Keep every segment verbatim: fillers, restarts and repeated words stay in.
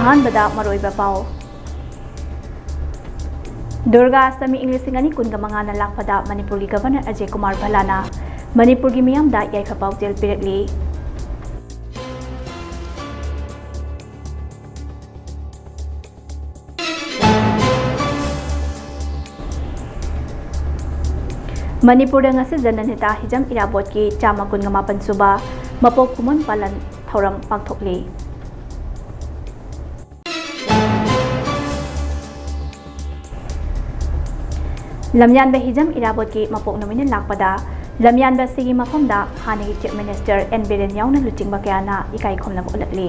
ꯑꯍꯥꯟꯕꯗ ꯃꯔꯨꯑꯣꯏꯕ ꯄꯥꯎ꯫ ꯗꯨꯔꯒꯥ ꯑꯁꯇꯃꯤ ꯏꯪ ꯂꯤꯁꯤꯡ ꯑꯅꯤ ꯀꯨꯟꯒ ꯃꯉꯥꯅ ꯂꯥꯛꯄꯗ ꯃꯅꯤꯄꯨꯔꯒꯤ ꯒꯚꯔꯅꯔ ꯑꯖꯌ ꯀꯨꯃꯥꯔ ꯚꯜꯂꯥꯅ ꯃꯅꯤꯄꯨꯔꯒꯤ ꯃꯤꯌꯥꯝꯗ ꯌꯥꯏꯐ ꯄꯥꯎꯖꯦꯜ ꯄꯤꯔꯛꯂꯤ꯫ ꯃꯅꯤꯄꯨꯔꯗ ꯉꯁꯤ ꯖꯅꯅꯦꯇꯥ ꯍꯤꯖꯝ ꯏꯔꯥꯕꯣꯠꯀꯤ ꯆꯥꯝꯃ ꯀꯨꯟꯒ ꯃꯥꯄꯟ ꯁꯨꯕ ꯃꯄꯣꯛ ꯀꯨꯝꯑꯣꯟ ꯄꯥꯂꯟ ꯊꯧꯔꯝ ꯄꯥꯡꯊꯣꯛꯂꯤ꯫ ꯂꯝꯌꯥꯟꯕ ꯍꯤꯖꯝ ꯏꯔꯥꯕꯣꯠꯀꯤ ꯃꯄꯣꯛ ꯅꯨꯃꯤꯠꯅ ꯂꯥꯛꯄꯗ ꯂꯝꯌꯥꯟꯕ ꯑꯁꯤꯒꯤ ꯃꯐꯝꯗ ꯍꯥꯟꯅꯒꯤ Chief Minister ꯑꯦꯟ ꯕꯤꯔꯦꯟ ꯌꯥꯎꯅ ꯂꯨꯆꯤꯡꯕ ꯀꯌꯥꯅ ꯏꯀꯥꯏ ꯈꯨꯝꯅꯕ ꯎꯠꯂꯛꯂꯤ꯫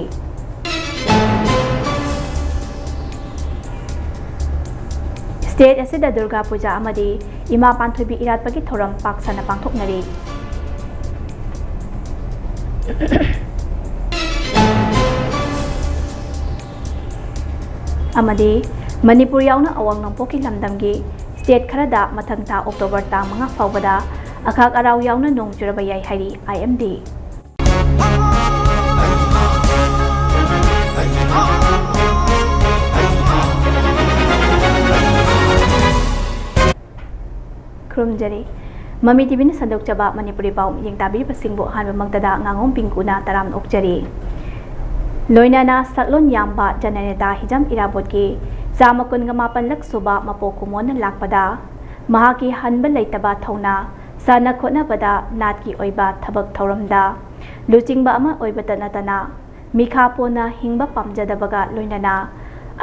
State ꯑꯁꯤꯗ ꯗꯨꯔꯒꯥ ꯄꯨꯖꯥ ꯑꯃꯗꯤ ꯏꯃꯥ ꯄꯥꯟꯊꯣꯏꯕꯤ ꯏꯔꯥꯠꯄꯒꯤ ꯊꯧꯔꯝ ꯄꯥꯛ ꯁꯟꯅ ꯄꯥꯡꯊꯣꯛꯅꯔꯤ꯫ ꯑꯃꯗꯤ ꯃꯅꯤꯄꯨꯔ ꯌꯥꯎꯅ ꯑꯋꯥꯡ ꯅꯣꯡꯄꯣꯛꯀꯤ ꯂꯝꯗꯝꯒꯤ state ꯈꯔꯗ ꯃꯊꯪ ꯊꯥ October ꯇꯥꯡ ꯃꯉꯥ ꯐꯥꯎꯕꯗ ꯑꯈꯥꯛ ꯑꯔꯥꯎ ꯌꯥꯎꯅ ꯅꯣꯡ ꯆꯨꯔꯕ ꯌꯥꯏ ꯍꯥꯏꯔꯤ I M D꯫ ꯈꯨꯔꯨꯝꯖꯔꯤ꯫ ꯃꯃꯤ ꯇꯤꯚꯤꯅ ꯁꯟꯗꯣꯛꯆꯕ ꯃꯅꯤꯄꯨꯔꯤ ꯄꯥꯎ ꯃꯤꯠꯌꯦꯡ ꯇꯥꯕꯤꯔꯤꯕꯁꯤꯡꯕꯨ ꯑꯍꯥꯟꯕꯃꯛꯇꯗ ꯉꯥꯉꯣꯝ ꯄꯤꯡꯀꯨꯅ ꯇꯔꯥꯝꯅ ꯑꯣꯛꯆꯔꯤ꯫ ꯂꯣꯏꯅꯅ ꯁꯛꯂꯣꯟ ꯌꯥꯝꯕ ꯖꯅꯅꯦꯇꯥ ꯍꯤꯖꯝ ꯏꯔꯥꯕꯣꯠꯀꯤ ꯆꯥꯝꯃ ꯀꯨꯟꯒ ꯃꯥꯄꯟꯂꯛ ꯁꯨꯕ ꯃꯄꯣꯛ ꯀꯨꯝꯑꯣꯟꯅ ꯂꯥꯛꯄꯗ ꯃꯍꯥꯛꯀꯤ ꯍꯟꯕ ꯂꯩꯇꯕ ꯊꯧꯅꯥ, ꯁꯥꯟꯅ ꯈꯣꯠꯅꯕꯗ ꯅꯥꯠꯀꯤ ꯑꯣꯏꯕ ꯊꯕꯛ ꯊꯧꯔꯝꯗ ꯂꯨꯆꯤꯡꯕ ꯑꯃ ꯑꯣꯏꯕꯇ ꯅꯠꯇꯅ ꯃꯤꯈꯥ ꯄꯣꯟꯅ ꯍꯤꯡꯕ ꯄꯥꯝꯖꯗꯕꯒ ꯂꯣꯏꯅꯅ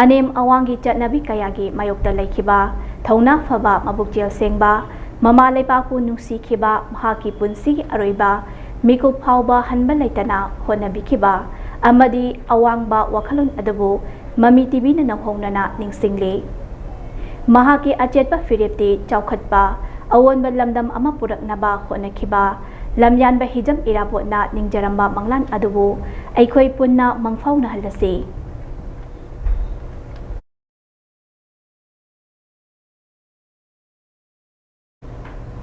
ꯑꯅꯦꯝ ꯑꯋꯥꯡꯒꯤ ꯆꯠꯅꯕꯤ ꯀꯌꯥꯒꯤ ꯃꯥꯌꯣꯛꯇ ꯂꯩꯈꯤꯕ ꯊꯧꯅꯥ ꯐꯕ, ꯃꯕꯨꯛꯆꯦꯜ ꯁꯦꯡꯕ, ꯃꯃꯥ ꯂꯩꯕꯥꯛꯄꯨ ꯅꯨꯡꯁꯤꯈꯤꯕ, ꯃꯍꯥꯛꯀꯤ ꯄꯨꯟꯁꯤꯒꯤ ꯑꯔꯣꯏꯕ ꯃꯤꯀꯨꯞ ꯐꯥꯎꯕ ꯍꯟꯕ ꯂꯩꯇꯅ ꯍꯣꯠꯅꯕꯤꯈꯤꯕ ꯑꯃꯗꯤ ꯑꯋꯥꯡꯕ ꯋꯥꯈꯜꯂꯣꯟ ꯑꯗꯨꯕꯨ ꯃꯃꯤ ꯇꯤꯚꯤꯅ ꯅꯧꯍꯧꯅꯅ ꯅꯤꯡꯁꯤꯡꯂꯤ꯫ ꯃꯍꯥꯛꯀꯤ ꯑꯆꯦꯠꯄ ꯐꯤꯔꯦꯞꯇꯤ ꯆꯥꯎꯈꯠꯄ, ꯑꯑꯣꯟꯕ ꯂꯝꯗꯝ ꯑꯃ ꯄꯨꯔꯛꯅꯕ ꯍꯣꯠꯅꯈꯤꯕ ꯂꯝꯌꯥꯟꯕ ꯍꯤꯖꯝ ꯏꯔꯥꯕꯣꯠꯅ ꯅꯤꯡꯖꯔꯝꯕ ꯃꯪꯂꯥꯟ ꯑꯗꯨꯕꯨ ꯑꯩꯈꯣꯏ ꯄꯨꯟꯅ ꯃꯪꯐꯥꯎꯅꯍꯜꯂꯁꯤ꯫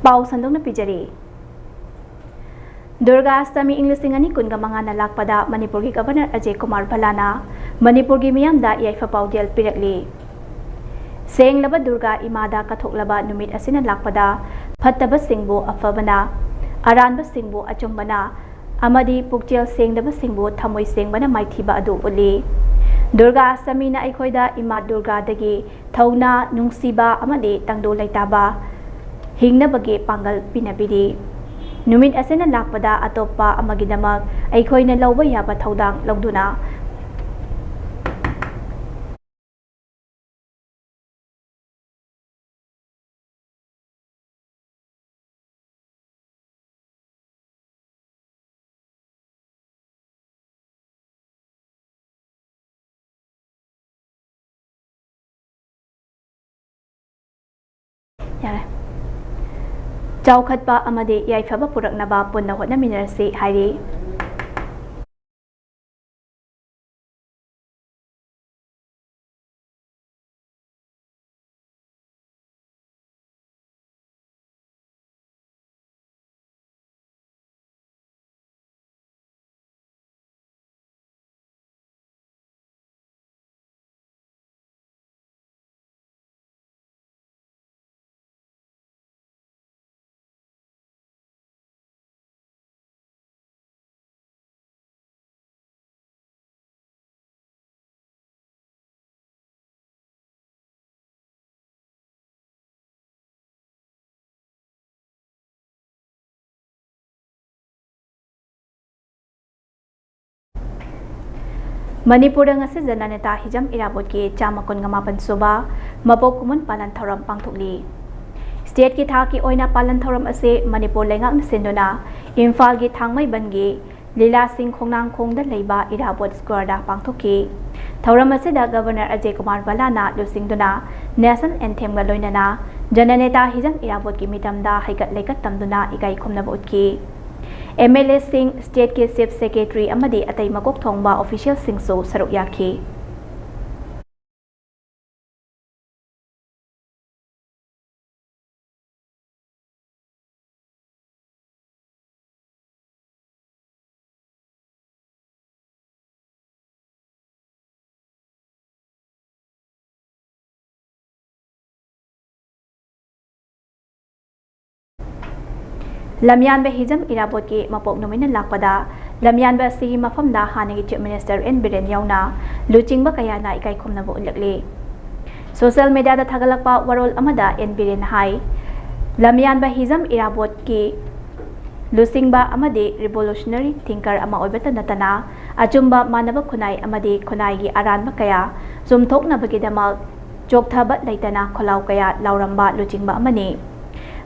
ꯄꯥꯎ ꯁꯟꯗꯣꯛꯅ ꯄꯤꯖꯔꯤ꯫ ꯗꯨꯔꯒꯥ ꯑꯁꯇꯃꯤ ꯏꯪ ꯂꯤꯁꯤꯡ ꯑꯅꯤ ꯀꯨꯟꯒ ꯃꯉꯥꯅ ꯂꯥꯛꯄꯗ ꯃꯅꯤꯄꯨꯔꯒꯤ ꯒꯕꯔꯅꯔ ꯑꯖꯦ ꯀꯨꯃꯥꯔ ꯚꯜꯂꯥꯅ ꯃꯅꯤꯄꯨꯔꯒꯤ ꯃꯤꯌꯥꯝꯗ ꯌꯥꯏꯐ ꯄꯥꯎꯖꯦꯜ ꯄꯤꯔꯛꯂꯤ꯫ ꯁꯦꯡꯂꯕ ꯗꯨꯔꯒꯥ ꯏꯃꯥꯗ ꯀꯠꯊꯣꯛꯂꯕ ꯅꯨꯃꯤꯠ ꯑꯁꯤꯅ ꯂꯥꯛꯄꯗ ꯐꯠꯇꯕꯁꯤꯡꯕꯨ ꯑꯐꯕꯅ, ꯑꯔꯥꯟꯕꯁꯤꯡꯕꯨ ꯑꯆꯨꯝꯕꯅ ꯑꯃꯗꯤ ꯄꯨꯛꯆꯦꯜ ꯁꯦꯡꯗꯕꯁꯤꯡꯕꯨ ꯊꯃꯣꯏ ꯁꯦꯡꯕꯅ ꯃꯥꯏꯊꯤꯕ ꯑꯗꯨ ꯎꯠꯂꯤ꯫ ꯗꯨꯔꯒꯥ ꯑꯁꯇꯃꯤꯅ ꯑꯩꯈꯣꯏꯗ ꯏꯃꯥ ꯗꯨꯔꯒꯥꯗꯒꯤ ꯊꯧꯅꯥ, ꯅꯨꯡꯁꯤꯕ ꯑꯃꯗꯤ ꯇꯪꯗꯨ ꯂꯩꯇꯥꯕ ꯍꯤꯡꯅꯕꯒꯤ ꯄꯥꯡꯒꯜ ꯄꯤꯅꯕꯤꯔꯤ꯫ ꯅꯨꯃꯤꯠ ꯑꯁꯤꯅ ꯂꯥꯛꯄꯗ ꯑꯇꯣꯞꯄ ꯑꯃꯒꯤꯗꯃꯛ ꯑꯩꯈꯣꯏꯅ ꯂꯧꯕ ꯌꯥꯕ ꯊꯧꯗꯥꯡ ꯂꯧꯗꯨꯅ ꯌꯥꯔꯦ꯫ ꯆꯥꯎꯈꯠꯄ ꯑꯃꯗꯤ ꯌꯥꯏꯐꯕ ꯄꯨꯔꯛꯅꯕ ꯄꯨꯟꯅ ꯍꯣꯠꯅꯃꯤꯟꯅꯔꯁꯤ ꯍꯥꯏꯔꯤ꯫ ꯃꯅꯤꯄꯨꯔꯗ ꯉꯁꯤ ꯖꯅꯅꯦꯇꯥ ꯍꯤꯖꯝ ꯏꯔꯥꯕꯣꯠꯀꯤ ꯆꯥꯝꯃ ꯀꯨꯟꯒ ꯃꯥꯄꯟ ꯁꯨꯕ ꯃꯄꯣꯛ ꯀꯨꯝꯑꯣꯟ ꯄꯥꯂꯟ ꯊꯧꯔꯝ ꯄꯥꯡꯊꯣꯛꯂꯤ꯫ ꯁ꯭ꯇꯦꯠꯀꯤ ꯊꯥꯛꯀꯤ ꯑꯣꯏꯅ ꯄꯥꯂꯟ ꯊꯧꯔꯝ ꯑꯁꯤ ꯃꯅꯤꯄꯨꯔ ꯂꯩꯉꯥꯛꯅ ꯁꯤꯟꯗꯨꯅ ꯏꯝꯐꯥꯜꯒꯤ ꯊꯥꯡꯃꯩꯕꯟꯒꯤ ꯂꯤꯂꯥꯁꯤꯡ ꯈꯣꯡꯅꯥꯡꯈꯣꯡꯗ ꯂꯩꯕ ꯏꯔꯥꯕꯣꯠ ꯁ꯭ꯀ꯭ꯋꯥꯔꯗ ꯄꯥꯡꯊꯣꯛꯈꯤ꯫ ꯊꯧꯔꯝ ꯑꯁꯤꯗ ꯒꯕꯔꯅꯔ ꯑꯖꯦ ꯀꯨꯃꯥꯔ ꯚꯜꯂꯥꯅ ꯂꯨꯆꯤꯡꯗꯨꯅ ꯅꯦꯁꯅꯦꯜ ꯑꯦꯟꯊꯦꯝꯒ ꯂꯣꯏꯅꯅ ꯖꯅꯅꯦꯇꯥ ꯍꯤꯖꯝ ꯏꯔꯥꯕꯣꯠꯀꯤ ꯃꯤꯇꯝꯗ ꯍꯩꯀꯠ ꯂꯩꯀꯠ ꯇꯝꯗꯨꯅ ꯏꯀꯥꯏ ꯈꯨꯝꯅꯕ ꯎꯠꯈꯤ꯫ ꯑꯦꯝ ꯑꯦꯜ ꯑꯦꯁꯤꯡ, ꯁ꯭ꯇꯦꯠꯀꯤ ꯆꯤꯐ ꯁꯦꯀ꯭ꯔꯦꯇꯔꯤ ꯑꯃꯗꯤ ꯑꯇꯩ ꯃꯀꯣꯛ ꯊꯣꯡꯕ ꯑꯣꯐꯤꯁꯤꯌꯦꯜꯁꯤꯡꯁꯨ ꯁꯔꯨꯛ ꯌꯥꯈꯤ꯫ ꯂꯝꯌꯥꯟꯕ ꯍꯤꯖꯝ ꯏꯔꯥꯕꯣꯠꯀꯤ ꯃꯄꯣꯛ ꯅꯨꯃꯤꯠꯅ ꯂꯥꯛꯄꯗ ꯂꯝꯌꯥꯟꯕ ꯑꯁꯤꯒꯤ ꯃꯐꯝꯗ ꯍꯥꯟꯅꯒꯤ Chief Minister ꯑꯦꯟ ꯕꯤꯔꯦꯟ ꯌꯥꯎꯅ ꯂꯨꯆꯤꯡꯕ ꯀꯌꯥꯅ ꯏꯀꯥꯏ ꯈꯨꯝꯅꯕ ꯎꯠꯂꯛꯂꯤ꯫ Social mediaꯗ ꯊꯥꯒꯠꯂꯛꯄ ꯋꯥꯔꯣꯜ ꯑꯃꯗ ꯑꯦꯟ ꯕꯤꯔꯦꯟꯅ ꯍꯥꯏ, ꯂꯝꯌꯥꯟꯕ ꯍꯤꯖꯝ ꯏꯔꯥꯕꯣꯠꯀꯤ ꯂꯨꯆꯤꯡꯕ ꯑꯃꯗꯤ revolutionary thinker ꯑꯃ ꯑꯣꯏꯕꯇ ꯅꯠꯇꯅ ꯑꯆꯨꯝꯕ ꯃꯥꯟꯅꯕ ꯈꯨꯟꯅꯥꯏ ꯑꯃꯗꯤ ꯈꯨꯟꯅꯥꯏꯒꯤ ꯑꯔꯥꯟꯕ ꯀꯌꯥ ꯆꯨꯝꯊꯣꯛꯅꯕꯒꯤꯗꯃꯛ ꯆꯣꯛꯊꯕ ꯂꯩꯇꯅ ꯈꯣꯜꯂꯥꯎ ꯀꯌꯥ ꯂꯥꯎꯔꯝꯕ ꯂꯨꯆꯤꯡꯕ ꯑꯃꯅꯤ꯫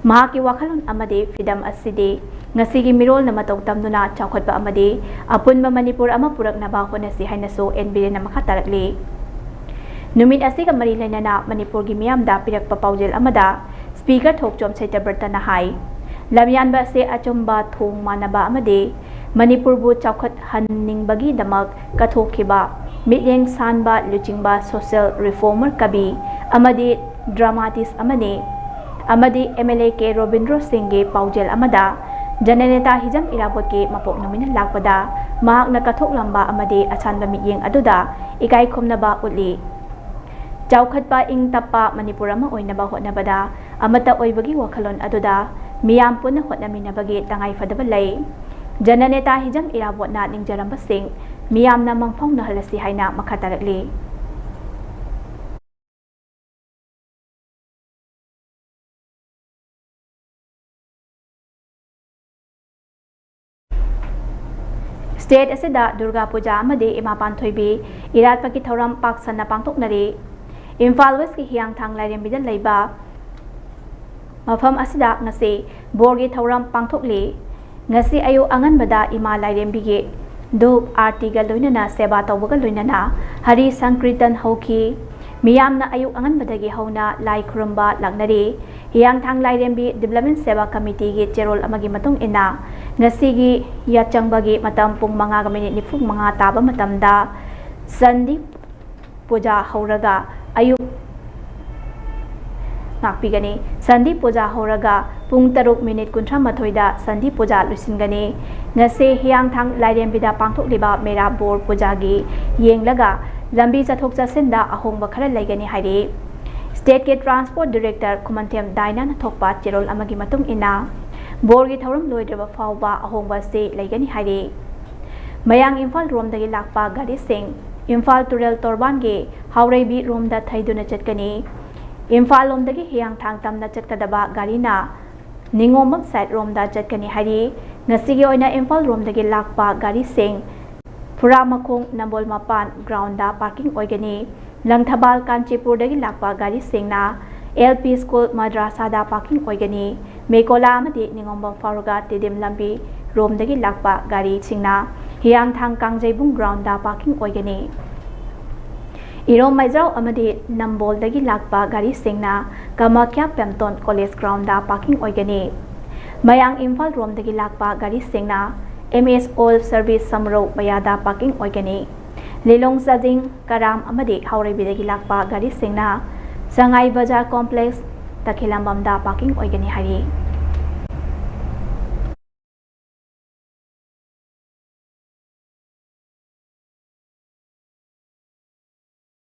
ꯃꯍꯥꯛꯀꯤ ꯋꯥꯈꯜꯂꯣꯟ ꯑꯃꯗꯤ freedom ꯑꯁꯤꯗꯤ ꯉꯁꯤꯒꯤ ꯃꯤꯔꯣꯜꯅ ꯃꯇꯧ ꯇꯝꯗꯨꯅ ꯆꯥꯎꯈꯠꯄ ꯑꯃꯗꯤ ꯑꯄꯨꯟꯕ ꯃꯅꯤꯄꯨꯔ ꯑꯃ ꯄꯨꯔꯛꯅꯕ ꯍꯣꯠꯅꯁꯤ ꯍꯥꯏꯅꯁꯨ ꯑꯦꯟ ꯕꯤꯔꯦꯟꯅ ꯃꯈꯥ ꯇꯥꯔꯛꯂꯤ꯫ ꯅꯨꯃꯤꯠ ꯑꯁꯤꯒ ꯃꯔꯤ ꯂꯩꯅꯅ ꯃꯅꯤꯄꯨꯔꯒꯤ ꯃꯤꯌꯥꯝꯗ ꯄꯤꯔꯛꯄ ꯄꯥꯎꯖꯦꯜ ꯑꯃꯗ Speaker ꯊꯣꯛꯆꯣꯝ ꯁꯩꯇꯕ꯭ꯔꯇꯅ ꯍꯥꯏ, ꯂꯝꯌꯥꯟꯕ ꯑꯁꯤ ꯑꯆꯨꯝꯕ ꯊꯣꯡ ꯃꯥꯟꯅꯕ ꯑꯃꯗꯤ ꯃꯅꯤꯄꯨꯔꯕꯨ ꯆꯥꯎꯈꯠꯍꯟꯅꯤꯡꯕꯒꯤꯗꯃꯛ ꯀꯠꯊꯣꯛꯈꯤꯕ ꯃꯤꯠꯌꯦꯡ ꯁꯥꯟꯕ ꯂꯨꯆꯤꯡꯕ, social reformer, ꯀꯕꯤ ꯑꯃꯗꯤ dramatist ꯑꯃꯅꯤ꯫ ꯑꯃꯗꯤ M L A K Robindro ꯁꯤꯡꯒꯤ ꯄꯥꯎꯖꯦꯜ ꯑꯃꯗ ꯖꯅꯅꯦꯇꯥ ꯍꯤꯖꯝ ꯏꯔꯥꯕꯣꯠꯀꯤ ꯃꯄꯣꯛ ꯅꯨꯃꯤꯠꯅ ꯂꯥꯛꯄꯗ ꯃꯍꯥꯛꯅ ꯀꯠꯊꯣꯛꯂꯝꯕ ꯑꯃꯗꯤ ꯑꯁꯥꯟꯕ ꯃꯤꯠꯌꯦꯡ ꯑꯗꯨꯗ ꯏꯀꯥꯏ ꯈꯨꯝꯅꯕ ꯎꯠꯂꯤ꯫ ꯆꯥꯎꯈꯠꯄ, ꯏꯪ ꯇꯞꯄ ꯃꯅꯤꯄꯨꯔ ꯑꯃ ꯑꯣꯏꯅꯕ ꯍꯣꯠꯅꯕꯗ ꯑꯃꯠꯇ ꯑꯣꯏꯕꯒꯤ ꯋꯥꯈꯜꯂꯣꯟ ꯑꯗꯨꯗ ꯃꯤꯌꯥꯝ ꯄꯨꯟꯅ ꯍꯣꯠꯅꯃꯤꯟꯅꯕꯒꯤ ꯇꯉꯥꯏꯐꯗꯕ ꯂꯩ꯫ ꯖꯅꯅꯦꯇꯥ ꯍꯤꯖꯝ ꯏꯔꯥꯕꯣꯠꯅ ꯅꯤꯡꯖꯔꯝꯕꯁꯤꯡ ꯃꯤꯌꯥꯝꯅ ꯃꯪꯐꯥꯎꯅꯍꯜꯂꯁꯤ ꯍꯥꯏꯅ ꯃꯈꯥ ꯇꯥꯔꯛꯂꯤ꯫ State ꯑꯁꯤꯗ ꯗꯨꯔꯒꯥ ꯄꯨꯖꯥ ꯑꯃꯗꯤ ꯏꯃꯥ ꯄꯥꯟꯊꯣꯏꯕꯤ ꯏꯔꯥꯠꯄꯒꯤ ꯊꯧꯔꯝ ꯄꯥꯛ ꯁꯟꯅ ꯄꯥꯡꯊꯣꯛꯅꯔꯤ꯫ ꯏꯝꯐꯥꯜ Westꯀꯤ ꯍꯤꯌꯥꯡꯊꯥꯡ ꯂꯥꯏꯔꯦꯝꯕꯤꯗ ꯂꯩꯕ ꯃꯐꯝ ꯑꯁꯤꯗ ꯉꯁꯤ ꯕꯣꯔꯒꯤ ꯊꯧꯔꯝ ꯄꯥꯡꯊꯣꯛꯂꯤ꯫ ꯉꯁꯤ ꯑꯌꯨꯛ ꯑꯉꯟꯕꯗ ꯏꯃꯥ ꯂꯥꯏꯔꯦꯝꯕꯤꯒꯤ ꯙꯨꯞ ꯑꯥꯔꯇꯤꯒ ꯂꯣꯏꯅꯅ ꯁꯦꯕꯥ ꯇꯧꯕꯒ ꯂꯣꯏꯅꯅ ꯍꯔꯤ ꯁꯪꯀ꯭ꯔꯤꯇꯟ ꯍꯧꯈꯤ꯫ ꯃꯤꯌꯥꯝꯅ ꯑꯌꯨꯛ ꯑꯉꯟꯕꯗꯒꯤ ꯍꯧꯅ ꯂꯥꯏ ꯈꯨꯔꯨꯝꯕ ꯂꯥꯛꯅꯔꯤ꯫ ꯍꯤꯌꯥꯡꯊꯥꯡ ꯂꯥꯏꯔꯦꯝꯕꯤ Development ꯁꯦꯕꯥ ꯀꯃꯤꯇꯤꯒꯤ ꯆꯦꯔꯣꯜ ꯑꯃꯒꯤ ꯃꯇꯨꯡ ꯏꯟꯅ, ꯉꯁꯤꯒꯤ ꯌꯥꯆꯪꯕꯒꯤ ꯃꯇꯝ ꯄꯨꯡ ꯃꯉꯥꯒ ꯃꯤꯅꯤꯠ ꯅꯤꯐꯨ ꯃꯉꯥ ꯇꯥꯕ ꯃꯇꯝꯗ ꯁꯟꯗꯤ ꯄꯨꯖꯥ ꯍꯧꯔꯒ ꯑꯌꯨꯛ ꯉꯥꯛꯄꯤꯒꯅꯤ꯫ ꯁꯟꯗꯤ ꯄꯨꯖꯥ ꯍꯧꯔꯒ ꯄꯨꯡ ꯇꯔꯨꯛ ꯃꯤꯅꯤꯠ ꯀꯨꯟꯊ꯭ꯔꯥ ꯃꯥꯊꯣꯏꯗ ꯁꯟꯗꯤ ꯄꯨꯖꯥ ꯂꯣꯏꯁꯤꯟꯒꯅꯤ꯫ ꯉꯁꯤ ꯍꯤꯌꯥꯡꯊꯥꯡ ꯂꯥꯏꯔꯦꯝꯕꯤꯗ ꯄꯥꯡꯊꯣꯛꯂꯤꯕ ꯃꯦꯔꯥ ꯕꯣꯔ ꯄꯨꯖꯥꯒꯤ ꯌꯦꯡꯂꯒ ꯂꯝꯕꯤ ꯆꯠꯊꯣꯛ ꯆꯠꯁꯤꯟꯗ ꯑꯍꯣꯡꯕ ꯈꯔ ꯂꯩꯒꯅꯤ ꯍꯥꯏꯔꯤ꯫ Stateꯀꯤ Transport Director ꯈꯨꯃꯟꯊꯦꯝ ꯗꯥꯏꯅꯥꯅ ꯊꯣꯛꯄ ꯆꯦꯔꯣꯜ ꯑꯃꯒꯤ ꯃꯇꯨꯡ ꯏꯟꯅ, ꯕꯣꯔꯒꯤ ꯊꯧꯔꯝ ꯂꯣꯏꯗ꯭ꯔꯕ ꯐꯥꯎꯕ ꯑꯍꯣꯡꯕ ꯑꯁꯤ ꯂꯩꯒꯅꯤ ꯍꯥꯏꯔꯤ꯫ ꯃꯌꯥꯡ ꯏꯝꯐꯥꯜ ꯔꯣꯝꯗꯒꯤ ꯂꯥꯛꯄ ꯒꯥꯔꯤꯁꯤꯡ ꯏꯝꯐꯥꯜ ꯇꯨꯔꯦꯜ ꯇꯣꯔꯕꯥꯟꯒꯤ ꯍꯥꯎꯔꯩꯕꯤ ꯔꯣꯝꯗ ꯊꯩꯗꯨꯅ ꯆꯠꯀꯅꯤ꯫ ꯏꯝꯐꯥꯜ ꯂꯣꯝꯗꯒꯤ ꯍꯤꯌꯥꯡꯊꯥꯡ ꯇꯝꯅ ꯆꯠꯀꯗꯕ ꯒꯥꯔꯤꯅ ꯅꯤꯉꯣꯝꯕꯝ ꯁꯥꯏꯠ ꯔꯣꯝꯗ ꯆꯠꯀꯅꯤ ꯍꯥꯏꯔꯤ꯫ ꯉꯁꯤꯒꯤ ꯑꯣꯏꯅ ꯏꯝꯐꯥꯜ ꯔꯣꯝꯗꯒꯤ ꯂꯥꯛꯄ ꯒꯥꯔꯤꯁꯤꯡ ꯐꯨꯔꯥꯃꯈꯣꯡ ꯅꯝꯕꯣꯜ ꯃꯄꯥꯟ ꯒ꯭ꯔꯥꯎꯟꯗ ꯄꯥꯔꯀꯤꯡ ꯑꯣꯏꯒꯅꯤ꯫ ꯂꯪꯊꯕꯥꯜ ꯀꯥꯟꯆꯤꯄꯨꯔꯗꯒꯤ ꯂꯥꯛꯄ ꯒꯥꯔꯤꯁꯤꯡꯅ ꯑꯦꯜ ꯄꯤ ꯁ꯭ꯀꯨꯜ ꯃꯗ꯭ꯔꯥꯁꯥꯗ ꯄꯥꯔꯀꯤꯡ ꯑꯣꯏꯒꯅꯤ꯫ ꯃꯦꯀꯣꯂꯥ ꯑꯃꯗꯤ ꯅꯤꯉꯣꯝꯕꯝ ꯐꯥꯎꯔꯒ ꯇꯤꯗꯤꯝ ꯂꯝꯕꯤ ꯔꯣꯝꯗꯒꯤ ꯂꯥꯛꯄ ꯒꯥꯔꯤꯁꯤꯡꯅ ꯍꯤꯌꯥꯡꯊꯥꯡ ꯀꯥꯡꯖꯩꯕꯨꯡ ꯒ꯭ꯔꯥꯎꯟꯗ ꯄꯥꯔꯀꯤꯡ ꯑꯣꯏꯒꯅꯤ꯫ ꯏꯔꯣꯝ ꯃꯩꯖꯥꯎ ꯑꯃꯗꯤ ꯅꯝꯕꯣꯜꯗꯒꯤ ꯂꯥꯛꯄ ꯒꯥꯔꯤꯁꯤꯡꯅ ꯀꯃꯈ꯭ꯌꯥ ꯄꯦꯝꯇꯣꯟ ꯀꯣꯂꯦꯖ ꯒ꯭ꯔꯥꯎꯟꯗ ꯄꯥꯔꯀꯤꯡ ꯑꯣꯏꯒꯅꯤ꯫ ꯃꯌꯥꯡ ꯏꯝꯐꯥꯜ ꯔꯣꯝꯗꯒꯤ ꯂꯥꯛꯄ ꯒꯥꯔꯤꯁꯤꯡꯅ ꯑꯦꯝ ꯑꯦꯁ ꯑꯣꯏꯜ ꯁꯔꯚꯤꯁ ꯁꯝꯔꯧ ꯃꯌꯥꯗ ꯄꯥꯔꯀꯤꯡ ꯑꯣꯏꯒꯅꯤ꯫ ꯂꯤꯂꯣꯡ ꯆꯥꯖꯤꯡ, ꯀꯔꯥꯝ ꯑꯃꯗꯤ ꯍꯥꯎꯔꯩꯕꯤꯗꯒꯤ ꯂꯥꯛꯄ ꯒꯥꯔꯤꯁꯤꯡꯅ ꯁꯉꯥꯏ ꯕꯖꯥꯔ ꯀꯣꯝꯄ꯭ꯂꯦꯛꯁ, ꯇꯈꯦꯂꯝꯕꯝꯗ ꯄꯥꯔꯀꯤꯡ ꯑꯣꯏꯒꯅꯤ ꯍꯥꯏꯔꯤ꯫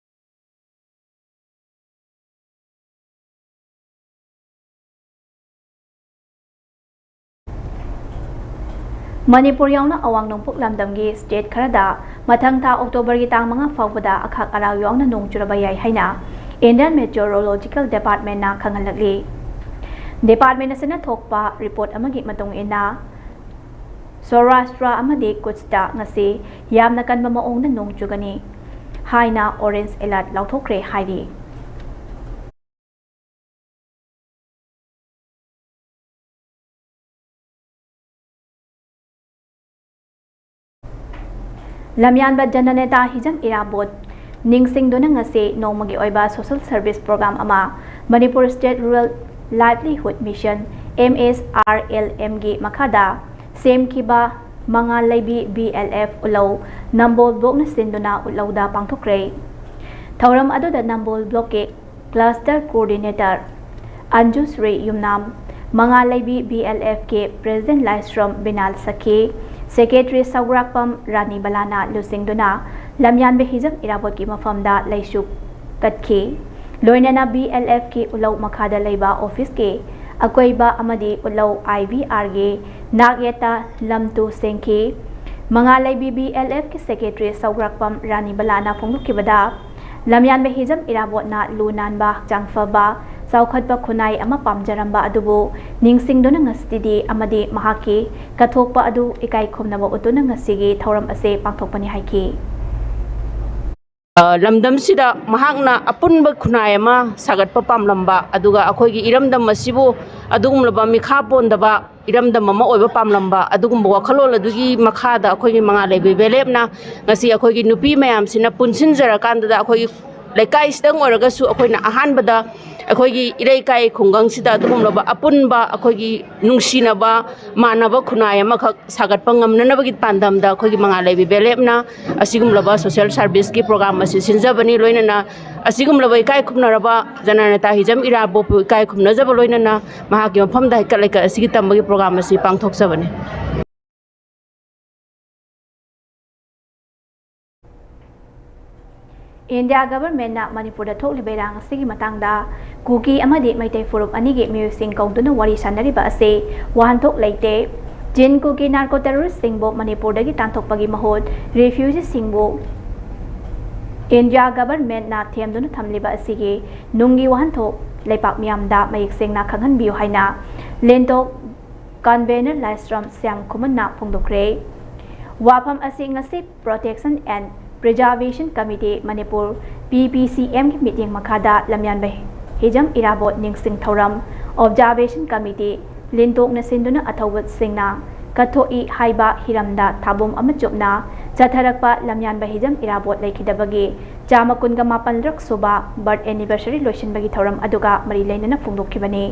ꯃꯅꯤꯄꯨꯔ ꯌꯥꯎꯅ ꯑꯋꯥꯡ ꯅꯣꯡꯄꯣꯛ ꯂꯝꯗꯝꯒꯤ ꯁ꯭ꯇꯦꯠ ꯈꯔꯗ ꯃꯊꯪ ꯊꯥ ꯑꯣꯛꯇꯣꯕꯔꯒꯤ ꯇꯥꯡ ꯃꯉꯥ ꯐꯥꯎꯕꯗ ꯑꯈꯥꯛ ꯑꯔꯥꯎ ꯌꯥꯎꯅ ꯅꯣꯡ ꯆꯨꯔꯕ ꯌꯥꯏ ꯍꯥꯏꯅ ꯏꯟꯗꯤꯌꯟ ꯃꯦꯇꯤꯑꯣꯔꯣꯂꯣꯖꯤꯀꯦꯜ ꯗꯤꯄꯥꯔꯠꯃꯦꯟꯅ ꯈꯪꯍꯜꯂꯛꯂꯤ꯫ ꯗꯤꯄꯥꯔꯠꯃꯦꯟ ꯑꯁꯤꯅ ꯊꯣꯛꯄ ꯔꯤꯄꯣꯔꯠ ꯑꯃꯒꯤ ꯃꯇꯨꯡ ꯏꯟꯅ, ꯁꯧꯔꯥꯁꯇ꯭ꯔ ꯑꯃꯗꯤ ꯀꯨꯠꯁꯇ ꯉꯁꯤ ꯌꯥꯝꯅ ꯀꯟꯕ ꯃꯑꯣꯡꯗ ꯅꯣꯡ ꯆꯨꯒꯅꯤ ꯍꯥꯏꯅ ꯑꯣꯔꯦꯟꯖ ꯑꯦꯂꯔꯠ ꯂꯥꯎꯊꯣꯛꯈ꯭ꯔꯦ ꯍꯥꯏꯔꯤ꯫ ꯂꯝꯌꯥꯟꯕ ꯖꯅꯅꯦꯇꯥ ꯍꯤꯖꯝ ꯏꯔꯥꯕꯣꯠ ꯅꯤꯡꯁꯤꯡꯗꯨꯅ ꯉꯁꯤ ꯅꯣꯡꯃꯒꯤ ꯑꯣꯏꯕ ꯁꯣꯁꯦꯜ ꯁꯔꯚꯤꯁ ꯄ꯭ꯔꯣꯒ꯭ꯔꯥꯝ ꯑꯃ Manipur state rural livelihood mission, M S R L ꯑꯦꯝꯒꯤ ꯃꯈꯥꯗ ꯁꯦꯝꯈꯤꯕ ꯃꯉꯥꯜ ꯂꯩꯕꯤ ꯕꯤ ꯑꯦꯜ ꯑꯦꯐ ꯎꯠꯂꯧ ꯅꯝꯕꯣꯜ ꯕ꯭ꯂꯣꯛꯅ ꯁꯤꯟꯗꯨꯅ ꯎꯠꯂꯧꯗ ꯄꯥꯡꯊꯣꯛꯈ꯭ꯔꯦ꯫ ꯊꯧꯔꯝ ꯑꯗꯨꯗ ꯅꯝꯕꯣꯜ ꯕ꯭ꯂꯣꯛꯀꯤ ꯀ꯭ꯂꯁꯇꯔ ꯀꯣꯑꯣꯔꯗꯤꯅꯦꯇꯔ ꯑꯟꯖꯨꯁ꯭ꯔꯤ ꯌꯨꯝꯅꯥꯝ, ꯃꯉꯥꯜ ꯂꯩꯕꯤ ꯕꯤ ꯑꯦꯜ ꯑꯦꯐꯀꯤ ꯄ꯭ꯔꯦꯁꯤꯗꯦꯟꯠ ꯂꯥꯏꯁ꯭ꯔꯝ ꯕꯤꯅꯥꯜ ꯁꯈꯤ, ꯁꯦꯀ꯭ꯔꯦꯇꯔꯤ ꯁꯧꯒ꯭ꯔꯥꯛꯄꯝ ꯔꯥꯅꯤ ꯕꯂꯥꯅ ꯂꯨꯆꯤꯡꯗꯨꯅ ꯂꯝꯌꯥꯟꯕ ꯍꯤꯖꯝ ꯏꯔꯥꯕꯣꯠꯀꯤ ꯃꯐꯝꯗ ꯂꯩꯁꯨ ꯀꯠꯈꯤ꯫ ꯂꯣꯏꯅꯅ ꯕꯤ ꯑꯦꯜ ꯑꯦꯐꯀꯤ ꯎꯂꯧ ꯃꯈꯥꯗ ꯂꯩꯕ ꯑꯣꯐꯤꯁꯀꯤ ꯑꯀꯣꯏꯕ ꯑꯃꯗꯤ ꯎꯠꯂꯧ IVRꯒꯤ ꯅꯥꯛꯌꯦꯠꯇ ꯂꯝ ꯇꯨ ꯁꯦꯡꯈꯤ꯫ ꯃꯉꯥꯂꯩꯕꯤ BLFꯀꯤ secretary ꯁꯧꯒ꯭ꯔꯥꯛꯄꯝ ꯔꯥꯅꯤ ꯕꯂꯥꯅ ꯐꯣꯡꯗꯣꯛꯈꯤꯕꯗ, ꯂꯝꯌꯥꯟꯕ ꯍꯤꯖꯝ ꯏꯔꯥꯕꯣꯠꯅ ꯂꯨ ꯅꯥꯟꯕ, ꯍꯛꯆꯥꯡ ꯐꯕ, ꯆꯥꯎꯈꯠꯄ ꯈꯨꯟꯅꯥꯏ ꯑꯃ ꯄꯥꯝꯖꯔꯝꯕ ꯑꯗꯨꯕꯨ ꯅꯤꯡꯁꯤꯡꯗꯨꯅ ꯉꯁꯤꯗꯤ ꯑꯃꯗꯤ ꯃꯍꯥꯛꯀꯤ ꯀꯠꯊꯣꯛꯄ ꯑꯗꯨ ꯏꯀꯥꯏ ꯈꯨꯝꯅꯕ ꯎꯠꯇꯨꯅ ꯉꯁꯤꯒꯤ ꯊꯧꯔꯝ ꯑꯁꯤ ꯄꯥꯡꯊꯣꯛꯄꯅꯤ ꯍꯥꯏꯈꯤ꯫ ꯂꯝꯗꯝꯁꯤꯗ ꯃꯍꯥꯛꯅ ꯑꯄꯨꯟꯕ ꯈꯨꯟꯅꯥꯏ ꯑꯃ ꯁꯥꯒꯠꯄ ꯄꯥꯝꯂꯝꯕ, ꯑꯗꯨꯒ ꯑꯩꯈꯣꯏꯒꯤ ꯏꯔꯝꯗꯝ ꯑꯁꯤꯕꯨ ꯑꯗꯨꯒꯨꯝꯂꯕ ꯃꯤꯈꯥ ꯄꯣꯟꯗꯕ ꯏꯔꯝꯗꯝ ꯑꯃ ꯑꯣꯏꯕ ꯄꯥꯝꯂꯝꯕ, ꯑꯗꯨꯒꯨꯝꯕ ꯋꯥꯈꯜꯂꯣꯟ ꯑꯗꯨꯒꯤ ꯃꯈꯥꯗ ꯑꯩꯈꯣꯏꯒꯤ ꯃꯉꯥꯂꯩꯕꯤ ꯕꯦꯂꯦꯞꯅ ꯉꯁꯤ ꯑꯩꯈꯣꯏꯒꯤ ꯅꯨꯄꯤ ꯃꯌꯥꯝꯁꯤꯅ ꯄꯨꯟꯁꯤꯟꯖꯔꯀꯥꯟꯗ ꯑꯩꯈꯣꯏꯒꯤ ꯂꯩꯀꯥꯏꯁꯤꯗꯪ ꯑꯣꯏꯔꯒꯁꯨ ꯑꯩꯈꯣꯏꯅ ꯑꯍꯥꯟꯕꯗ ꯑꯩꯈꯣꯏꯒꯤ ꯏꯔꯩꯀꯥꯏ ꯈꯨꯡꯒꯪꯁꯤꯗ ꯑꯗꯨꯒꯨꯝꯂꯕ ꯑꯄꯨꯟꯕ ꯑꯩꯈꯣꯏꯒꯤ ꯅꯨꯡꯁꯤꯅꯕ, ꯃꯥꯟꯅꯕ ꯈꯨꯟꯅꯥꯏ ꯑꯃꯈꯛ ꯁꯥꯒꯠꯄ ꯉꯝꯅꯅꯕꯒꯤ ꯄꯥꯟꯗꯝꯗ ꯑꯩꯈꯣꯏꯒꯤ ꯃꯉꯥꯂꯩꯕꯤ ꯕꯦꯂꯦꯞꯅ ꯑꯁꯤꯒꯨꯝꯂꯕ social serviceꯀꯤ program ꯑꯁꯤ ꯁꯤꯟꯖꯕꯅꯤ꯫ ꯂꯣꯏꯅꯅ ꯑꯁꯤꯒꯨꯝꯂꯕ ꯏꯀꯥꯏ ꯈꯨꯝꯅꯔꯕ ꯖꯅꯅꯦꯇꯥ ꯍꯤꯖꯝ ꯏꯔꯥꯕꯣꯠꯄꯨ ꯏꯀꯥꯏ ꯈꯨꯝꯅꯖꯕ ꯂꯣꯏꯅꯅ ꯃꯍꯥꯛꯀꯤ ꯃꯐꯝꯗ ꯍꯩꯀꯠ ꯂꯩꯀꯠ ꯑꯁꯤꯒꯤ ꯇꯝꯕꯒꯤ program ꯑꯁꯤ ꯄꯥꯡꯊꯣꯛꯆꯕꯅꯤ꯫ India governmentꯅ ꯃꯅꯤꯄꯨꯔꯗ ꯊꯣꯛꯂꯤꯕ ꯏꯔꯥꯡ ꯑꯁꯤꯒꯤ ꯃꯇꯥꯡꯗ ꯀꯨꯀꯤ ꯑꯃꯗꯤ ꯃꯩꯇꯩ ꯐꯨꯔꯨꯞ ꯑꯅꯤꯒꯤ ꯃꯤꯑꯣꯏꯁꯤꯡ ꯀꯧꯗꯨꯅ ꯋꯥꯔꯤ ꯁꯥꯅꯔꯤꯕ ꯑꯁꯤ ꯋꯥꯍꯟꯊꯣꯛ ꯂꯩꯇꯦ꯫ Chin Kuki narco terroristꯁꯤꯡꯕꯨ ꯃꯅꯤꯄꯨꯔꯗꯒꯤ ꯇꯥꯟꯊꯣꯛꯄꯒꯤ ꯃꯍꯨꯠ refugeeꯁꯤꯡꯕꯨ India governmentꯅ ꯊꯦꯝꯗꯨꯅ ꯊꯝꯂꯤꯕ ꯑꯁꯤꯒꯤ ꯅꯨꯡꯒꯤ ꯋꯥꯍꯟꯊꯣꯛ ꯂꯩꯄꯥꯛ ꯃꯤꯌꯥꯝꯗ ꯃꯌꯦꯛ ꯁꯦꯡꯅ ꯈꯪꯍꯟꯕꯤꯌꯨ ꯍꯥꯏꯅ ꯂꯦꯟꯇꯣꯛ convener ꯂꯥꯏꯁ꯭ꯔꯝ ꯁ꯭ꯌꯥꯝ ꯈꯨꯃꯟꯅ ꯐꯣꯡꯗꯣꯛꯈ꯭ꯔꯦ꯫ ꯋꯥꯐꯝ ꯑꯁꯤ ꯉꯁꯤ Protection and Preservation Committee Manipur, PPCMꯒꯤ ꯃꯤꯠꯌꯦꯡ ꯃꯈꯥꯗ ꯂꯝꯌꯥꯟꯕ ꯍꯤꯖꯝ ꯏꯔꯥꯕꯣꯠ ꯅꯤꯡꯁꯤꯡ ꯊꯧꯔꯝ Observation Committee ꯂꯤꯟꯇꯣꯛꯅ ꯁꯤꯟꯗꯨꯅ ꯑꯊꯧꯕꯁꯤꯡꯅ ꯀꯠꯊꯣꯛꯏ ꯍꯥꯏꯕ ꯍꯤꯔꯝꯗ ꯊꯥꯕꯨꯝ ꯑꯃ ꯆꯨꯞꯅ ꯆꯠꯊꯔꯛꯄ ꯂꯝꯌꯥꯟꯕ ꯍꯤꯖꯝ ꯏꯔꯥꯕꯣꯠ ꯂꯩꯈꯤꯗꯕꯒꯤ ꯆꯥꯝꯃ ꯀꯨꯟꯒ ꯃꯥꯄꯜꯔꯛ ꯁꯨꯕ birth anniversary ꯂꯣꯏꯁꯤꯟꯕꯒꯤ ꯊꯧꯔꯝ ꯑꯗꯨꯒ ꯃꯔꯤ ꯂꯩꯅꯅ ꯐꯣꯡꯗꯣꯛꯈꯤꯕꯅꯤ꯫